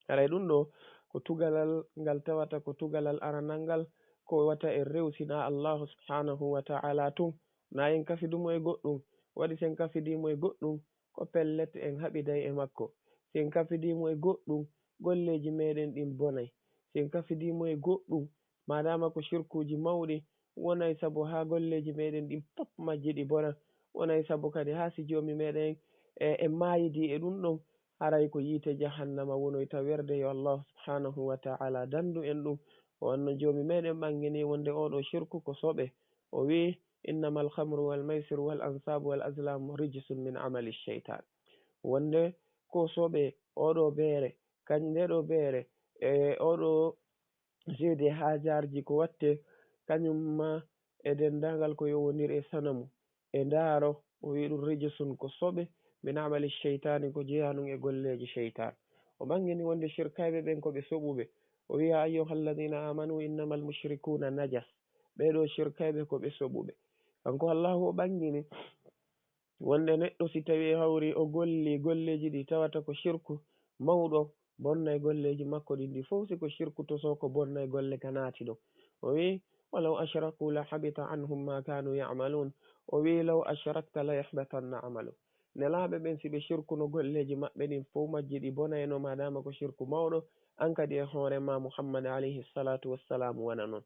Haray ɗum ɗoo ko tugalal ngal tawata ko tugalal aranal ngal, ko wata en rewsinaa Allaahu subhaanahu wa ta'ala tun. Naa en kafidu mo e goɗɗum, waɗi si en kafidii mo e goɗɗum, ko pellet en haɓiday e makko. Si en kafidii mo e goɗɗum, golleeji meɗen ɗin bonay. Si en kafidii mo e goɗɗum, maadaama ko shirkuuji mawɗi, wonay sabu haa golleeji meɗen ɗin pop majji ɗi bona. Wonay sabu kadi haa si Joomi meɗen e, e maayidii e ɗum ɗon, haray ko yiite jahannama wonoyta werde. Yo Allaahu subhaanahu wa ta'ala danndu en ɗum. O wanno Joomi meɗen ɓanngini wonde oo ɗoo shirku ko soɓe. O wi'i, "Innamal khamru wal maysiru wal ansaabu wal azlaamu rijsun min amali shaytaan." Wonde ko soɓe, oo ɗoo beere, kañ-, ndee ɗoo beere, e oo ɗoo seede haajarji ko watte, kañum ma e denndaangal ko yowondiri e sanamu, e ndaaro, o wi'i ɗum rijsun ko soɓe, min amali shaytaani ko jeyaa ɗum e golleeji shaytaan. O ɓanngini wonde shirkayɓe ɓen ko ɓe soɓuɓe. O wi'i, "Yaa ayyuhal ladina amanu innamal mushrikuuna najas." Ɓee ɗoo shirkayɓe ko ɓe soɓuɓe. Kanko Allaahu o ɓanngini wonde neɗɗo si tawii hawri o golli golleeji ɗi tawata ko shirku mawɗo, bonnay golleeji makko ɗin ɗi fow, si ko shirku tosoo ko bonnay golle ka naati ɗon. O wi'i, "Walaw ashraku la habita anhum ma kaanu ya'maluun." O wi'i, "Law ashrakta la yahbatanna amalu." Nelaaɓe ɓen si ɓe shirkuno golleeji maɓɓe ɗin fow majji ɗi bonayno maadaama ko shirku mawɗo, an kadi e hoore ma Muhammad alayhi salatu wassalam wona non.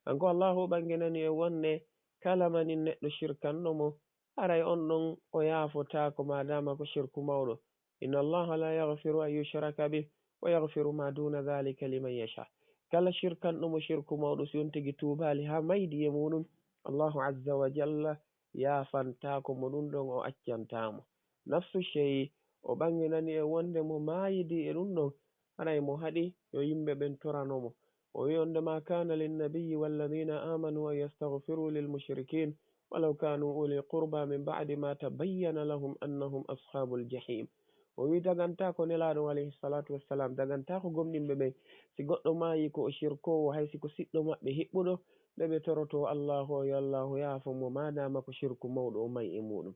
Kanko Allaahu o ɓannginani en wonde kala manin neɗɗo shirkanno mo, haray on ɗon o yaafotaako maadaama ko shirku mawɗo. Inna Allaha la yaghfiru an yushraka bih wa yaghfiru ma duna dhalika liman yasha. Kala shirkanɗo mo shirku mawɗo, si on tigi tuubaali haa maydi e muuɗum, Allahu azza wa jalla yaafantaako mo ɗum ɗon, o accantaa mo. Nafsu shey, o ɓannginani e wonde mo maayidi e ɗum ɗon, haray mo haɗi yo yimɓe ɓen torano mo. O wi'i on de, "Ma kana linnabiyyi walladhina amanu an yastaghfiru lil mushrikin ولو كانوا أولي قربى من بعد ما تبين لهم أنهم أصحاب الجحيم. O wi dagantaako nelaaɗo alayhi salatu wassalam, dagantaako gomɗinɓe ɓen, si goɗɗo maayi ko o shirkoowo, hay si ko siɗɗo maɓɓe hiɓɓuɗo, ɓe ɓe toroto Allahu, yo Allahu yaafo mo, maadaama ko shirku mawɗo o mayi e muɗum.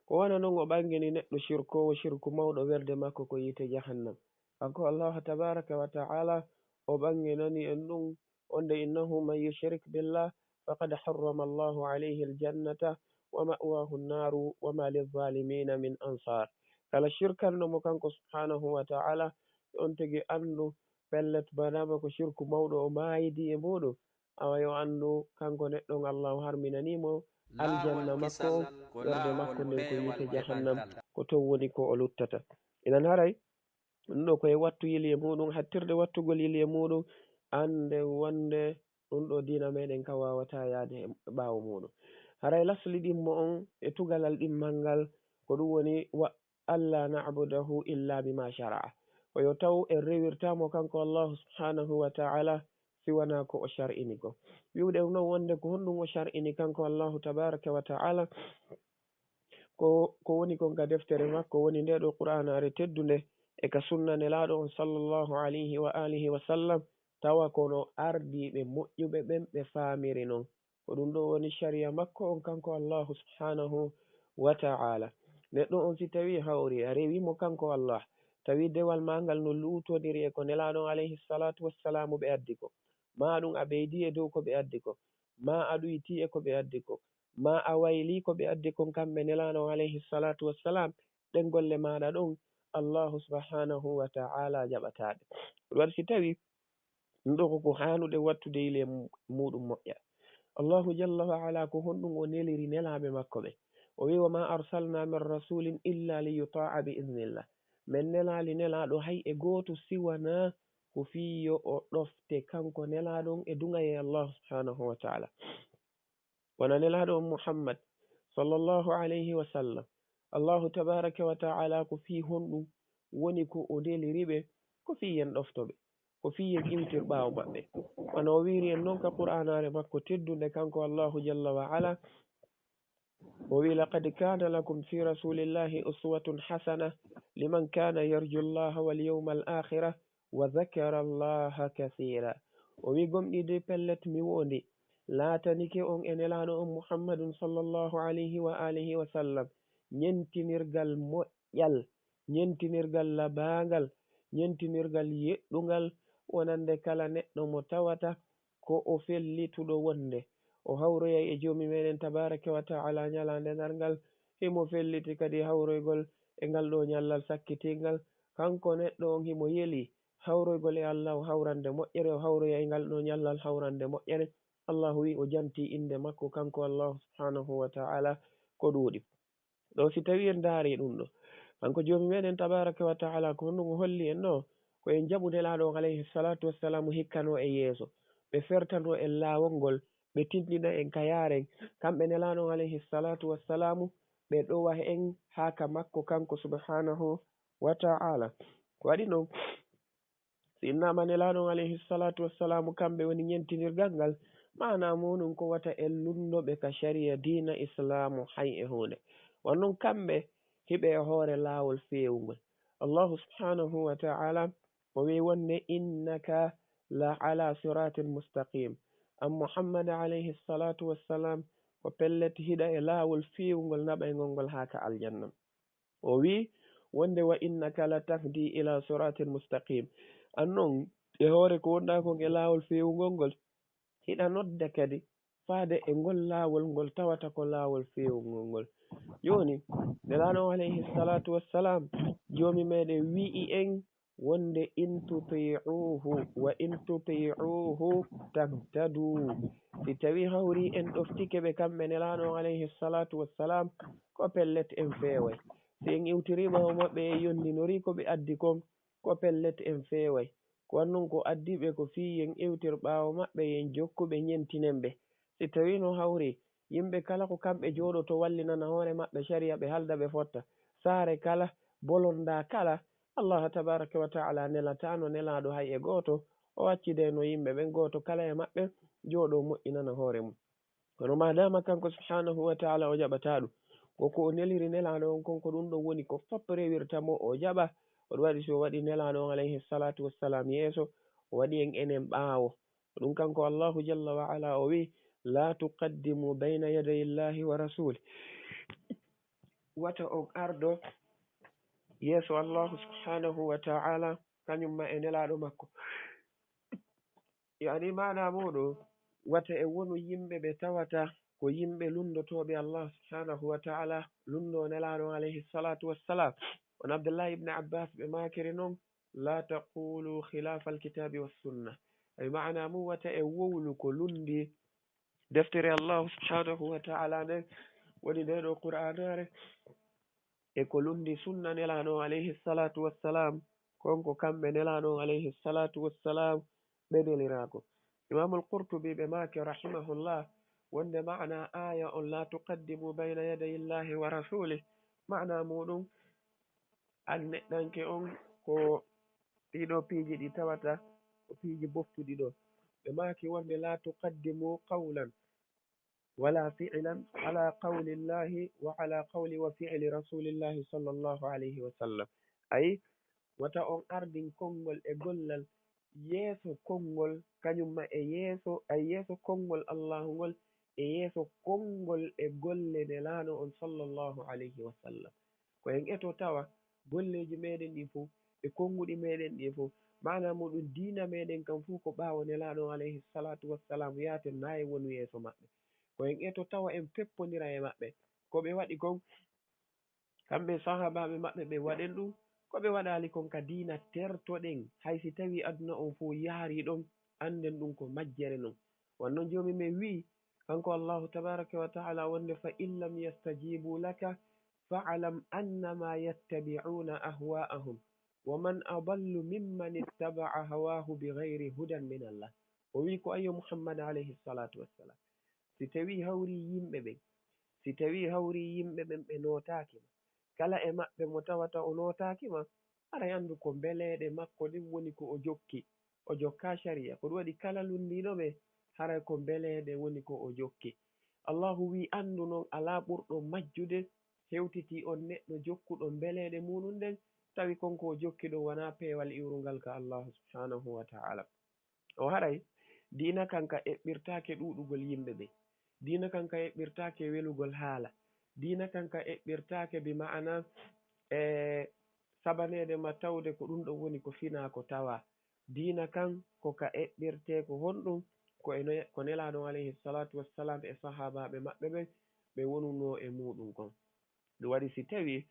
Ko wano non o ɓangini neɗɗo shirkoowo shirku mawɗo werde makko ko yiite jahannam. Kanko Allahu tabaraka wa ta'ala o ɓanginani en ɗum, wonde: إنه من يشرك بالله فقد حرم الله عليه الجنة ومأواه النار وما للظالمين من أنصار. Kala shirkanɗo mo kanko subhanahu wa ta'ala, on tigi anndu pellet banama ko shirku mawɗo o maayidi e muɗum. Awa yo anndu kanko neɗɗo on Allahu harminani mo aljanna makko, werde makko nden ko yiite jahannam, ko ton woni ko o luttata. Inan haray ɗum ɗo ko e wattu yili e muɗum, hattirde wattugol yili e muɗum, annde wonde ɗum ɗo diina meɗen ka wawata yaade e ɓaawo muɗum. Haray lasli ɗimmo on e tugalal ɗimmal ngal ko ɗum woni wa alla na'budahu illa bima shara'a. Ko yo taw en rewirta mo kanko Allahu subhanahu wa ta'ala si wona ko o shar'ini ko. Wi'ude non wonde ko honɗum o shar'ini kanko Allahu tabaraka wa ta'ala, ko, ko woni kon ka deftere makko, woni nde ɗo Qur'aanaare teddunde, e ka sunna Nelaaɗo on sallallahu alayhi wa alihi wa sallam, tawa kono ardiiɓe moƴƴuɓe ɓen ɓe faamiri non. Ko ɗum ɗo woni shari'a makko on kanko Allahu subhanahu wa ta'ala. Neɗɗo on si tawi hawri a rewi mo kanko Allah, tawi dewal maa ngal no luutondiri e ko Nelaaɗo on alayhi salatu wassalamu ɓe addi ko, maa ɗum a ɓeydi e dow ko ɓe addi ko, maa a ɗuytii e ko ɓe addi ko, maa a waylii ko ɓe addi kon kamɓe Nelaaɗo on alayhi salatu wassalam, ɗen golle maaɗa ɗon Allahu subhanahu wa ta'ala jaɓataa ɗe. Ɗum waɗi si tawi ɗum ɗo ko ko haanude wattude yili e mu-, muɗum moƴƴa. Allahu jalla wa ala ko honɗum o neliri nelaaɓe makko ɓe? O wi: وما أرسلنا من رسول إلا ليطاع بإذن الله. Men nelaali nelaaɗo hay e gooto si wanaa ko fii yo o ɗofte kanko nelaaɗo on e duŋayee Allahu subhanahu wa ta'ala. Wona nelaaɗo on Muhammad sallallahu alayhi wa sallam, Allahu tabaraka wa ta'ala ko fii honɗum woni ko o neliri ɓe? Ko fii yen ɗofto ɓe, ko fii yen iwtir ɓaawo maɓɓe. Wano o wiiri en non ka Qur'aanaare makko teddunde kanko Allahu jalla wa ala, o wi: لقد كان لكم في رسول الله أسوة حسنة لمن كان يرجو الله واليوم الآخر وذكر الله كثيرا. O wi: Gomɗii de, pellet mi wondi laatanike on e Nelaaɗo on Muhammadun sallallahu alayhi wa alihi wa sallam ñentinirgal moƴƴal, ñentinirgal labaangal, ñentinirgal yeɗɗungal, wonande kala neɗɗo mo tawata ko o fellituɗo wonde o hawroyay e Joomi meɗen tabaraka wa ta'ala ñalaande darngal, himo felliti kadi hawroygol e ngal ɗo ñallal sakkitingal. Kanko neɗɗo on himo yeli hawroygol e Allahu hawrande moƴƴere, o hawroya e ngal ɗo ñallal hawrande moƴƴere. Allahu wi o janti innde makko kanko Allahu subhanahu wa ta'ala ko ɗuuɗi. Ɗo si tawi en ndaari ɗum ɗo, kanko Joomi meɗen tabaraka wa ta'ala ko honɗum o holli en ɗo? Ko en jaɓu Nelaaɗo on alayhi salatu wassalamu hikkano e yeeso, ɓe fertano en laawol ngol, ɓe tinndina en ka yaaren, kamɓe Nelaaɗo on alayhi salatu wassalamu, ɓe ɗowa en haa ka makko kanko subhanahu wa ta'ala. Ko waɗi non, si innaama Nelaaɗo on alayhi salatu wassalamu, kamɓe woni ñentinirgal ngal, maana muɗum ko wata en lunndo ɓe ka shari'a diina Islaamu hay e huunde. Wano non kamɓe hiɓe e hoore laawol feewungol. Allahu subhanahu wa ta'ala o wi wonde: إنك لعلى صراط مستقيم. An Muhammad alayhi salatu wassalam, ko pellet hiɗa e laawol feewungol naɓaygol ngol haa ka aljanna. O wi wonde: وإنك لتهدي إلى صراط مستقيم. An non e hoore ko wonɗaa kon e laawol feewungol ngol, hiɗa nodda kadi faade e ngol laawol ngol tawata ko laawol feewungol ngol. Jooni, Nelaaɗo on alayhi salatu wassalam, Joomi meɗen wi'i en wonde: إن تطيعوه وإن تطيعوه تهتدوا. Si tawi hawri en ɗoftike ɓe kamɓe Nelaaɗo on alayhi salatu wassalam, ko pellet en feeway. Si en iwtiri ɓaawo maɓɓe, en yondinori ko ɓe addi kon, ko pellet en feeway. Ko wano non ko addi ɓe ko fii yen iwtir ɓaawo maɓɓe, yen jokku ɓe, ñentinen ɓe. Si tawi no hawri yimɓe kala ko kamɓe jooɗoto wallinana hoore maɓɓe shari'a, ɓe halda ɓe fotta. Saare kala, bolonda kala, Allah tabaraka wa ta'ala nelataano nelaaɗo hay e gooto, o accide no yimɓe ɓen gooto kala e maɓɓe jooɗo moƴƴinana hoore mum. Kono madama kanko subhanahu wa taala o jaɓata ɗum, ko ko o neliri nelaɗo on kon, ko ɗum ɗon woni ko fop rewirta mo o jaɓa. O ɗum waɗi so o waɗi nelaɗo on alayhi salatu wassalam yeeso, o waɗi en enen ɓaawo. Ko ɗum kanko Allahu jalla wa ala o wi, la tuqaddimu bayna yaday Allahi wa rasuli. Wata on ardo yeeso Allahu subhanahu wa taala, kañum ma e nelaɗo makko. Yani maana muɗum, wata e wonu yimɓe ɓe tawata ko yimɓe lunndotooɓe Allah subhanahu wa taala, lunndo nelaɗo alayhi salatu wassalam. On Abdullahi ibn Abbas ɓe maakiri non, la taqulu khilafa alkitabi wassunna. Ay maana mum, wata e wowlu ko lunndi deftere Allahu subhanahu wa taala nden, woni nde ɗo Qur'anare, e ko lunndi sunna nelaɗo alayhi salatu wassalam, kon ko kamɓe nelaɗo alayhi salatu wassalam ɓe nelirako. Imamul Qurtubi ɓe maaki rahimahullah, wonde maana aya on, la tuqaddimu bayna yaday Allahi wa rasuli, maana muɗum, an neɗɗanke on, ko ɗiɗo piiji ɗi tawata ko piiji boftuɗi ɗo. Ɓe maaki wonde la tuqaddimu qawlan wala fi'lan ala qawli Allahi wa ala qawli wa fi'li Rasulillahi sallallahu alayhi wa sallam. Ay, wata on ardin konngol e gollal yeeso konngol, kañum ma e yeeso, ay, yeeso konngol Allahu ngol, e yeeso konngol e golle nelaɗo on sallallahu alayhi wa sallam. Ko en eto tawa golleeji meɗen ɗin fof e konnguɗi meɗen ɗin fof, maana muɗum diina meɗen kan fof ko ɓaawo nelaɗo on alayhi salatu wassalam yaate, na e wonu yeeso maɓɓe. Ko en eto tawa en peppondira e maɓɓe. Ko ɓe waɗi kon, kamɓe sahaabaaɓe maɓɓe ɓe waɗen ɗum, ko ɓe waɗaali kon ka diina tertoɗen, hay si tawi aduna on fof yaari ɗon, annden ɗum ko majjere non. Wonno joomi men wi'i, kanko Allahu tabaraka wa taala, wonde, fa in lam yastajibu laka fa'lam annama yattabi'una ahwa'ahum, wa man adallu mimman ittaba'a hawahu bighayri hudan min Allah. O wi'i ko, ayo Muhammad alayhi salatu wassalam, si tawi hawri yimɓe ɓen, si tawi hawri yimɓe ɓen ɓe nootaaki ma, kala e maɓɓe mo tawata o nootaaki ma, haray anndu ko mbeleeɗe makko ɗin woni ko o jokki, o jokka shari'a. Ko ɗum waɗi kala lunndiiɗo ɓe, haray ko mbeleeɗe woni ko o jokki. Allahu wi'i, anndu non alaa ɓurɗo majjude hewtiti on neɗɗo jokkuɗo mbeleeɗe muɗum ɗen, tawi kon ko o jokki ɗon wonaa peewal iwrungal ka Allahu subhanahu wa ta'ala. O haray, diina kan ka eɓɓirtaake ɗuuɗugol yimɓe ɓe. Diina kan ka eɓɓirtaake welugol haala. Diina kan ka eɓɓirtaake bi ma'ana, e, sabaneede ma tawde ko ɗum ɗon woni ko finaa ko tawaa. Diina kan ko ka eɓɓirtee ko honɗum? Ko e no, ko Nelaaɗo on alayhi salatu wassalam e sahaabaaɓe maɓɓe ɓen ɓe wonunoo e muuɗum kon. Ɗum waɗi si tawi,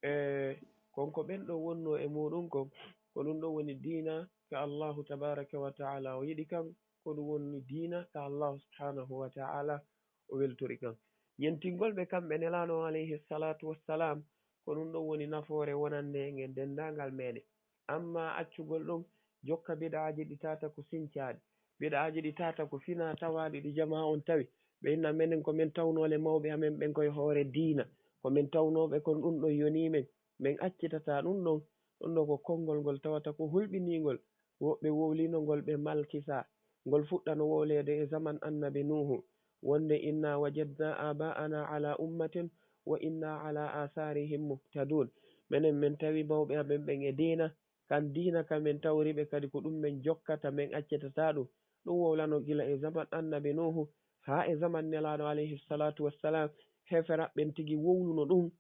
e, kon ko ɓen ɗon wonnoo e muuɗum kon, ko ɗum ɗon woni diina ka Allahu tabaraka wa ta'ala o yiɗi kan, ko ɗum woni diina ka Allahu subhanahu wa ta'ala o weltori kan. Ñentingol ɓe kamɓe Nelaaɗo on alayhi salatu wassalam, ko ɗum ɗon woni nafoore wonande en e denndaangal meɗen. Amma accugol ɗum, jokka bid'aaji ɗi tata ko sincaaɗi, bid'aaji ɗi tata ko finaa tawaaɗi ɗi jamaa on tawi, ɓe inna menen ko men tawnoo le mawɓe amen ɓen koye hoore diina, ko men tawnooɓe kon ɗum ɗon yonii men, men accitataa ɗum ɗon. Ɗum ɗo ko konngol ngol tawata ko hulɓiniingol. Woɓɓe wowlino ngol ɓe malkisa. Ngol fuɗɗano wowleede e zaman Annabi Nuuhu, wonde, inna wajadna abaana ala ummatin wa inna ala atharihim muhtadun. Menen men tawi mawɓe amen ɓen e diina, kan diina ka men tawri ɓe kadi ko ɗum men jokkata, men accitataa ɗum. Ɗum wowlano gila e zaman Annabi Nuuhu haa e zaman Nelaaɗo alayhi salatu wassalam, heeferaɓe ɓen tigi wowluno ɗum.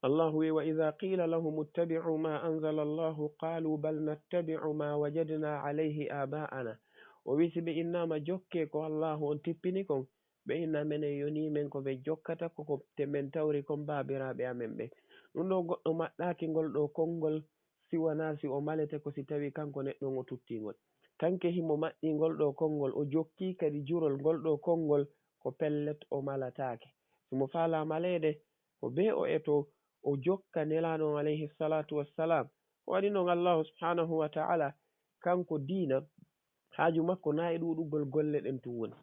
Allahu wi, wa idha qila lahum ittabi'u ma anzala Allahu qalu bal nattabi'u ma wajadna alayhi abaana. O wi, si ɓe innaama jokke ko Allahu on tippini kon, ɓe inna menen yonii men ko ɓe jokkata ko ko te men tawri kon baabiraaɓe amen ɓen. Ɗum ɗo goɗɗo maɗɗaaki ngol ɗo konngol si wanaa si o malete ko si tawi kanko neɗɗo on o tuttii ngol. Kanke himo maɗɗii ngol ɗo konngol, o jokkii kadi jurol ngol ɗo konngol, ko pellet o malataake. Si mo faalaa maleede, ko bee o eto o jokka Nelaaɗo on alayhi salatu wassalam. Ko waɗi non Allahu subhanahu wa ta'ala, kanko diina, haaju makko na e ɗuuɗugol golle ɗen tun woni.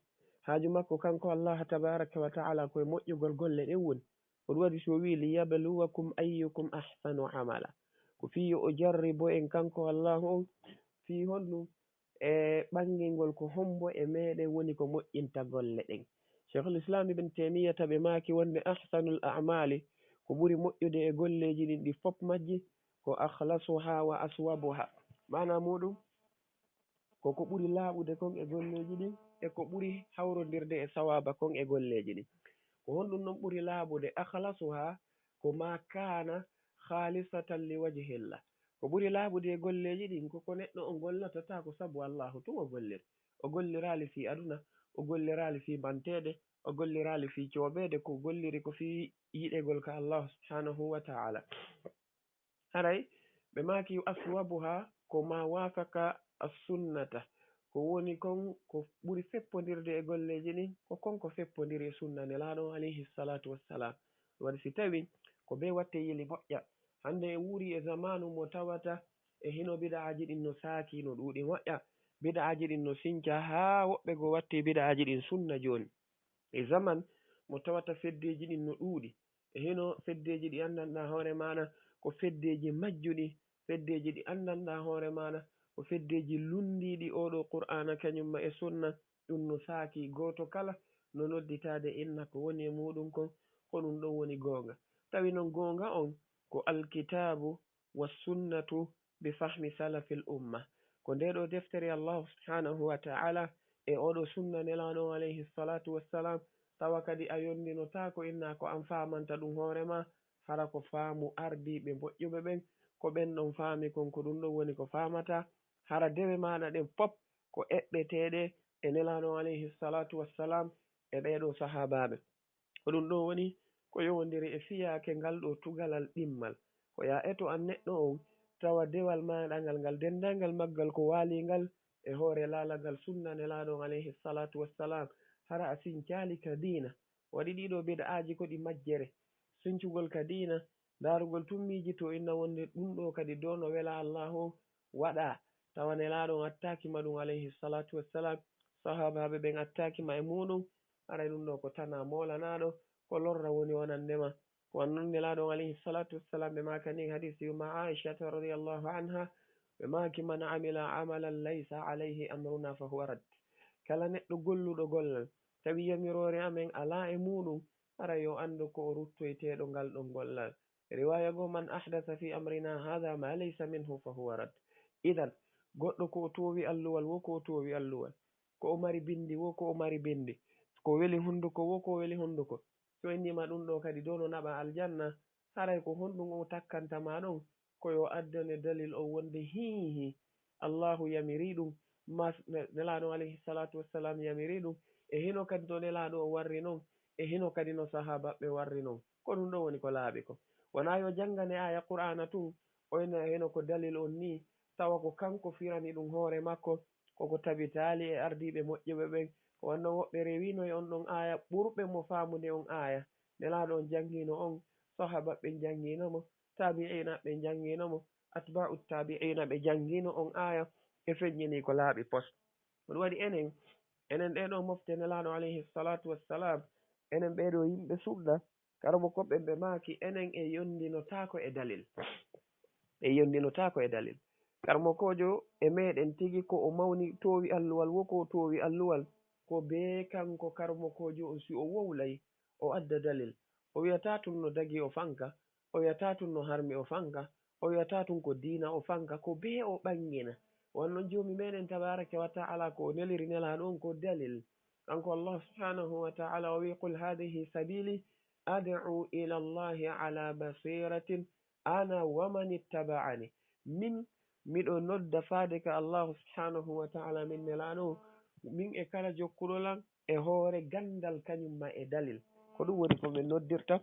Haaju makko kanko Allah tabaraka wa ta'ala ko e moƴƴugol golle ɗen woni. Ko ɗum waɗi si o wi, liyabluwakum ayyukum ahsanu amala. Ko fii yo o jarribo en kanko Allahu on, fii honɗum? E ɓangingol ko hombo e meɗen woni ko moƴƴinta golle ɗen. Cheikhul Islam Ibn Taymiyata ɓe maaki wonde ahsanul a'mali, ko ɓuri moƴƴude e golleeji ɗin ɗi fop majji, ko akhlasuha wa aswabuha. Maana muɗum, ko ko ɓuri laaɓude kon e golleeji ɗin, e ko ɓuri hawrondirde e sawaaba kon e golleeji ɗin. Ko honɗum non ɓuri laaɓude? Akhlasuha, ko ma kana khalisatan li wajhillah. Ko ɓuri laaɓude e golleeji ɗin, ko ko neɗɗo on gollata ta ko sabu Allahu tun o golliri. O golliraali fii aduna, o golliraali fii manteede, o golliraali fii coobeede, ko golliri ko fii yiɗegol ka Allahu subhanahu wa ta'ala. Haray, ɓe maaki aswabuha ko ma wafaka as-sunnata. Ko woni kon ko ɓuri feppondirde e golleeji ɗin, ko kon ko feppondiri e sunna Nelaaɗo on alayhi salatu wassalam. Waɗi si tawi ko bee watte yili moƴƴa. Hannde en wuuri e zamaanu mo tawata e hino bid'aaji ɗin no saaki, no ɗuuɗi moƴƴa. Bid'aaji ɗin no sinca haa woɓɓe goo watti bid'aaji ɗin sunna jooni. E zaman mo tawata feddeeji ɗin no ɗuuɗi. E hino feddeeji ɗi anndanɗaa hoore maaɗa ko feddeeji majjuɗi, feddeeji ɗi anndanɗaa hoore maaɗa ko feddeeji lunndiiɗi oo ɗoo Qur'aana kañum ma e sunna. Ɗum no saaki gooto kala no nodditaade inna ko woni e muuɗum kon, ko ɗum ɗon woni goonga. Tawi non goonga on ko alkitaabu wa sunnatu bi fahmi salafil umma. Ko ndee ɗoo deftere Allahu subhanahu wa ta'ala e oo ɗoo sunna Nelaaɗo on alayhi salatu wassalam, tawa kadi a yondinotaako inna ko an faamanta ɗum hoore maa, hara ko faamu ardiiɓe moƴƴuɓe ɓen, ko ɓen ɗon faami kon, ko ɗum ɗon woni ko faamata, hara dewe maaɗa ɗen pop ko eɓɓeteeɗe e Nelaaɗo on alayhi salatu wassalam e ɓee ɗoo sahaabaaɓe. Ko ɗum ɗoo woni ko yowondiri e fiyaake ngal ɗoo tugalal ɗimmal. Ko yo a eto an neɗɗo on, tawa dewal maaɗa ngal, ngal denndaangal maggal ko waali ngal e hoore laalagal sunna Nelaaɗo on alayhi salatu wassalam, hara a sincaali ka diina. Waɗi ɗii ɗoo bid'aaji ko ɗi majjere. Sincugol ka diina, ndaarugol tun miijitoo inna wonde ɗum ɗoo kadi doo no wela Allahu waɗaa. Tawa Nelaaɗo on attaaki ma ɗum alayhi salatu wassalam, sahaabaaɓe ɓen attaaki ma e muuɗum, haray ɗum ɗoo ko tanaa moolanaaɗo, ko lorra woni wonande ma. Ko wano non Nelaaɗo on alayhi salatu wassalam ɓe maakani e hadiisi yumma Aishata radiyallahu anha, ɓe maaki, "Man amila amalan laysa alayhi amruna fa huwa rad." Kala neɗɗo golluɗo gollal, tawi yamiroore amen alaa e muuɗum, hara yo anndu ko o ruttoyteeɗo ngal ɗon gollal. Riwaaya goo, "Man ahdasa fi amrina hadha ma laysa minhu fa huwa rad." Idan, goɗɗo ko o toowi alluwal woo, ko o toowi alluwal, ko o mari binndi woo, ko o mari binndi, ko weli hunnduko woo, ko weli hunnduko, so innii ma ɗum ɗoo kadi doo no naɓa aljanna, haray ko honɗum o takkanta ma ɗon? Ko yo addane dalil on wonde hiihi, Allahu yamiri ɗum, ma s-, ne-, Nelaaɗo alayhi salatu wassalam yamiri ɗum, e hino kadi no Nelaaɗo o warri non, e hino kadi no sahaabaaɓe warri non. Ko ɗum ɗoo woni ko laaɓi ko. Wonaa yo janngane aaya Qur'aana tun, o ina hino ko dalil on nii, tawa ko kanko firani ɗum hoore makko, ko ko tabitaali e ardiiɓe moƴƴuɓe ɓen. Ko wano woɓɓe rewiino e on ɗon aaya, ɓurɓe mo faamude on aaya. Nelaaɗo on janngiino on, sahaabaaɓe ɓen janngiino mo, taabi'iina ɓe janngiino mo, atbaa'u taabi'iina ɓe janngiino on aaya, e feññinii ko laaɓi pos. Ko ɗum waɗi enen, enen ɗee ɗoo mofte Nelaaɗo alayhi salatu wassalam, enen ɓee ɗoo yimɓe sunna, karamokooɓe ɓen ɓe maaki, enen en yondinotaako e dalil. En yondinotaako e dalil. Karamokoojo e meɗen tigi ko o mawni toowi alluwal woo, ko o toowi alluwal, ko bee kanko karamokoojo on, si o wowlay, o adda dalil. O wi'ataa tun no dagii o fanka, o wi'ataa tun no harmi o fanka, o wi'ataa tun ko diina o fanka, ko bee o ɓanngina. Wano non Joomi meɗen tabaaraka wa ta'ala ko o neliri Nelaaɗo on ko dalil. Kanko Allah subhanahu wa ta'ala o wi'i, "Qul hadhihi sabili ad'u ila Allahi ala basiratin ana wa man ittaba'ani." Min miɗo nodda faade ka Allah subhanahu wa ta'ala, min Nelaaɗo, min e kala jokkuɗo lan e hoore ganndal kañum ma e dalil. Ko ɗum woni ko min noddirta.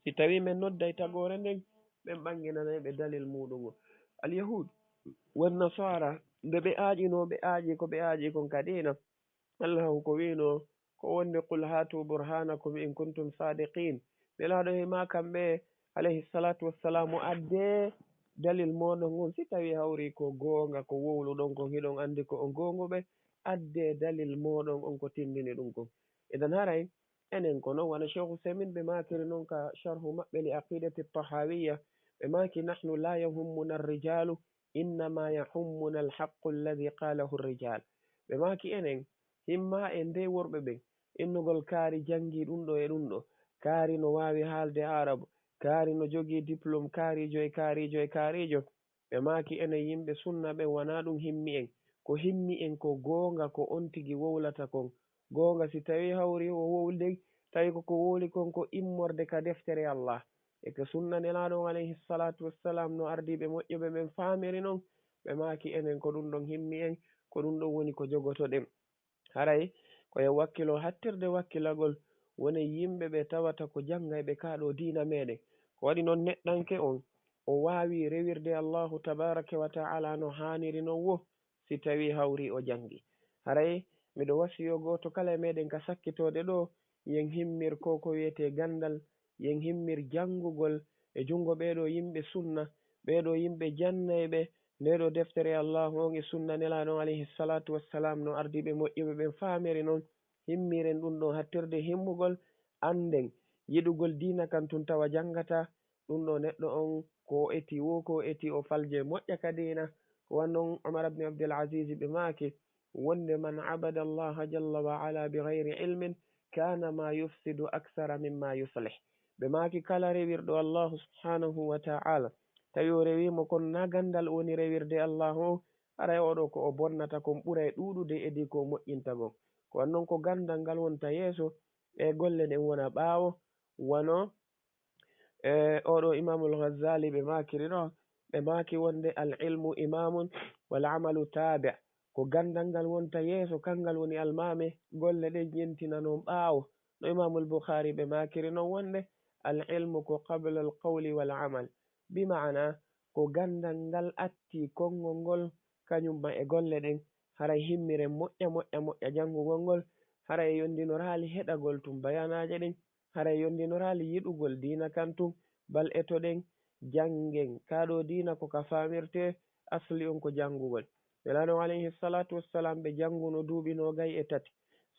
Si tawii min nodday tagoore nden, ɓen ɓannginanay ɓe dalil muuɗum on. Al-Yahud wan Nasaara, nde ɓe aaƴinoo, ɓe aaƴi ko ɓe aaƴi kon ka diina, Allahu ko wi'noo, ko wonde, "Qul hatu burhanakum in kuntum sadiqin." Nelaaɗo e maa kamɓe, alayhi salatu wassalam, addee dalil mooɗon on, si tawii hawri ko goonga, ko wowluɗon kon, hiɗon anndi ko on goonguɓe, addee dalil mooɗon on ko tindini ɗum kon. Idan haray, enen ko non, wano Cheikh Usaymin ɓe maakiri non ka sharhu maɓɓe li Aqidati Tahawiyya, ɓe maaki, "Nahnu la yahummuna ar-rijalu, innama yahummuna al-haqqu alladhi qalahu ar-rijal." Ɓe maaki, enen himma en de worɓe ɓen, innugol kaari janngii ɗum ɗo e ɗum ɗo, kaari no waawi haalde Aarabu, kaari no jogii diplôme kaariijo e kaariijo e kaariijo. Ɓe maaki, enen yimɓe sunna ɓen, wanaa ɗum himmi en. Ko himmi en ko goonga ko on tigi wowlata kon. Goonga si tawii hawri o wowlde, tawi ko ko wowli kon ko immorde ka deftere Allah. E ko sunna Nelaaɗo on alayhi salaatu wassalaam no ardiiɓe moƴƴuɓe ɓen faamiri non, ɓe maaki, enen ko ɗum ɗon himmi en, ko ɗum ɗon woni ko jogotoɗen. Haray ko en wakkiloo hattirde wakkilagol, wonen yimɓe ɓe tawata ko janngayɓe kaa ɗoo diina meɗen. Ko waɗi non neɗɗanke on, o waawii rewirde Allaahu tabaaraka wa ta'aalaa no haaniri non woo, si tawii hawri o janngi. Haray miɗo wasiyoo gooto kala e meɗen ka sakkitoode ɗoo, yen himmir ko ko wi'etee ganndal, yen himmir janngugol e junngo ɓee ɗoo yimɓe sunna, ɓee ɗoo yimɓe jannayɓe ndee ɗoo deftere Allaahu on e sunna Nelaaɗo on alayhi salaatu wassalaam no ardiiɓe moƴƴuɓe ɓen faamiri non. Himmiren ɗum ɗoo hattirde himmugol, annden yiɗugol diina kan tun tawa janngataa. Ɗum ɗoo neɗɗo on ko o etii woo, ko o etii o faljee moƴƴa ka diina. Ko wayi non Umar ibn Abdul Aziz ɓe maaki, wonde, man abada Allaha jalla wa ala bi gayri ilmin kana ma yufsidu aksara mimma yuslih. Ɓe maaki, kala rewirɗo Allahu subhanahu wa ta'ala, tawi o rewii mo kon na ganndal woni rewirde Allahu on, haray oo ɗoo ko o bonnata kon ɓuray ɗuuɗude edii ko o moƴƴinta kon. Ko wayi non ko ganndal ngal wonta yeeso, e golle ɗen wona ɓaawo, wano E, oo ɗoo Imaamul Ghazzaali ɓe maakiri ɗoo, ɓe maaki wonde al ilmu imaamun wal amalu taabi', ko ganndal ngal wonta yeeso, kangal woni almaami, golle ɗen ƴentina non ɓaawo. No Imaamul Bukhaari ɓe maakiri non wonde al ilmu ko qabla al qawli wal amal, bi maana ko ganndal ngal atti konngol ngol, kañum ma e golle ɗen, haray himmiren moƴƴa, moƴƴa, moƴƴa janngugol ngol, haray yondinoraali heɗagol tun bayaanaaje ɗen, haray yondinoraali yiɗugol diina kan tun, bal etoɗen, janngen. Kaa ɗoo diina ko ka faamirtee, asli on ko janngugol. Nelaaɗo on alayhi salaatu wassalaam ɓe jannguno duuɓi noogay e tati.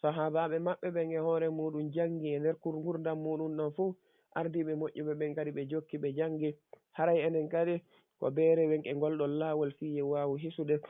Sahaabaaɓe maɓɓe ɓen e hoore muuɗum janngi e nder kur-, ngurndan muuɗum ɗon fow. Ardiiɓe moƴƴuɓe ɓen kadi ɓe jokki ɓe janngi. Haray enen kadi ko bee rewen e ngol ɗon laawol fii yen waawu hisude.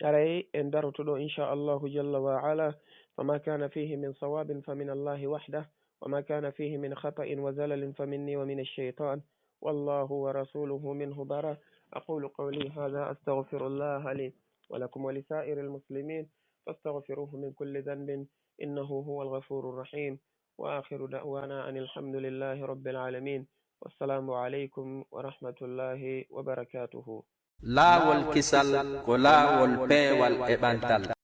Aray en daroto ɗoo, insha Allahu jalla wa ala. فما كان فيه من صواب فمن الله وحده، وما كان فيه من خطأ وزلل فمني ومن الشيطان، والله ورسوله منه براء. أقول قولي هذا أستغفر الله لي ولكم ولسائر المسلمين فاستغفروه من كل ذنب إنه هو الغفور الرحيم. وآخر دعوانا أن الحمد لله رب العالمين. والسلام عليكم ورحمة الله وبركاته. Laawol kisal ko laawol peewal e ɓantal.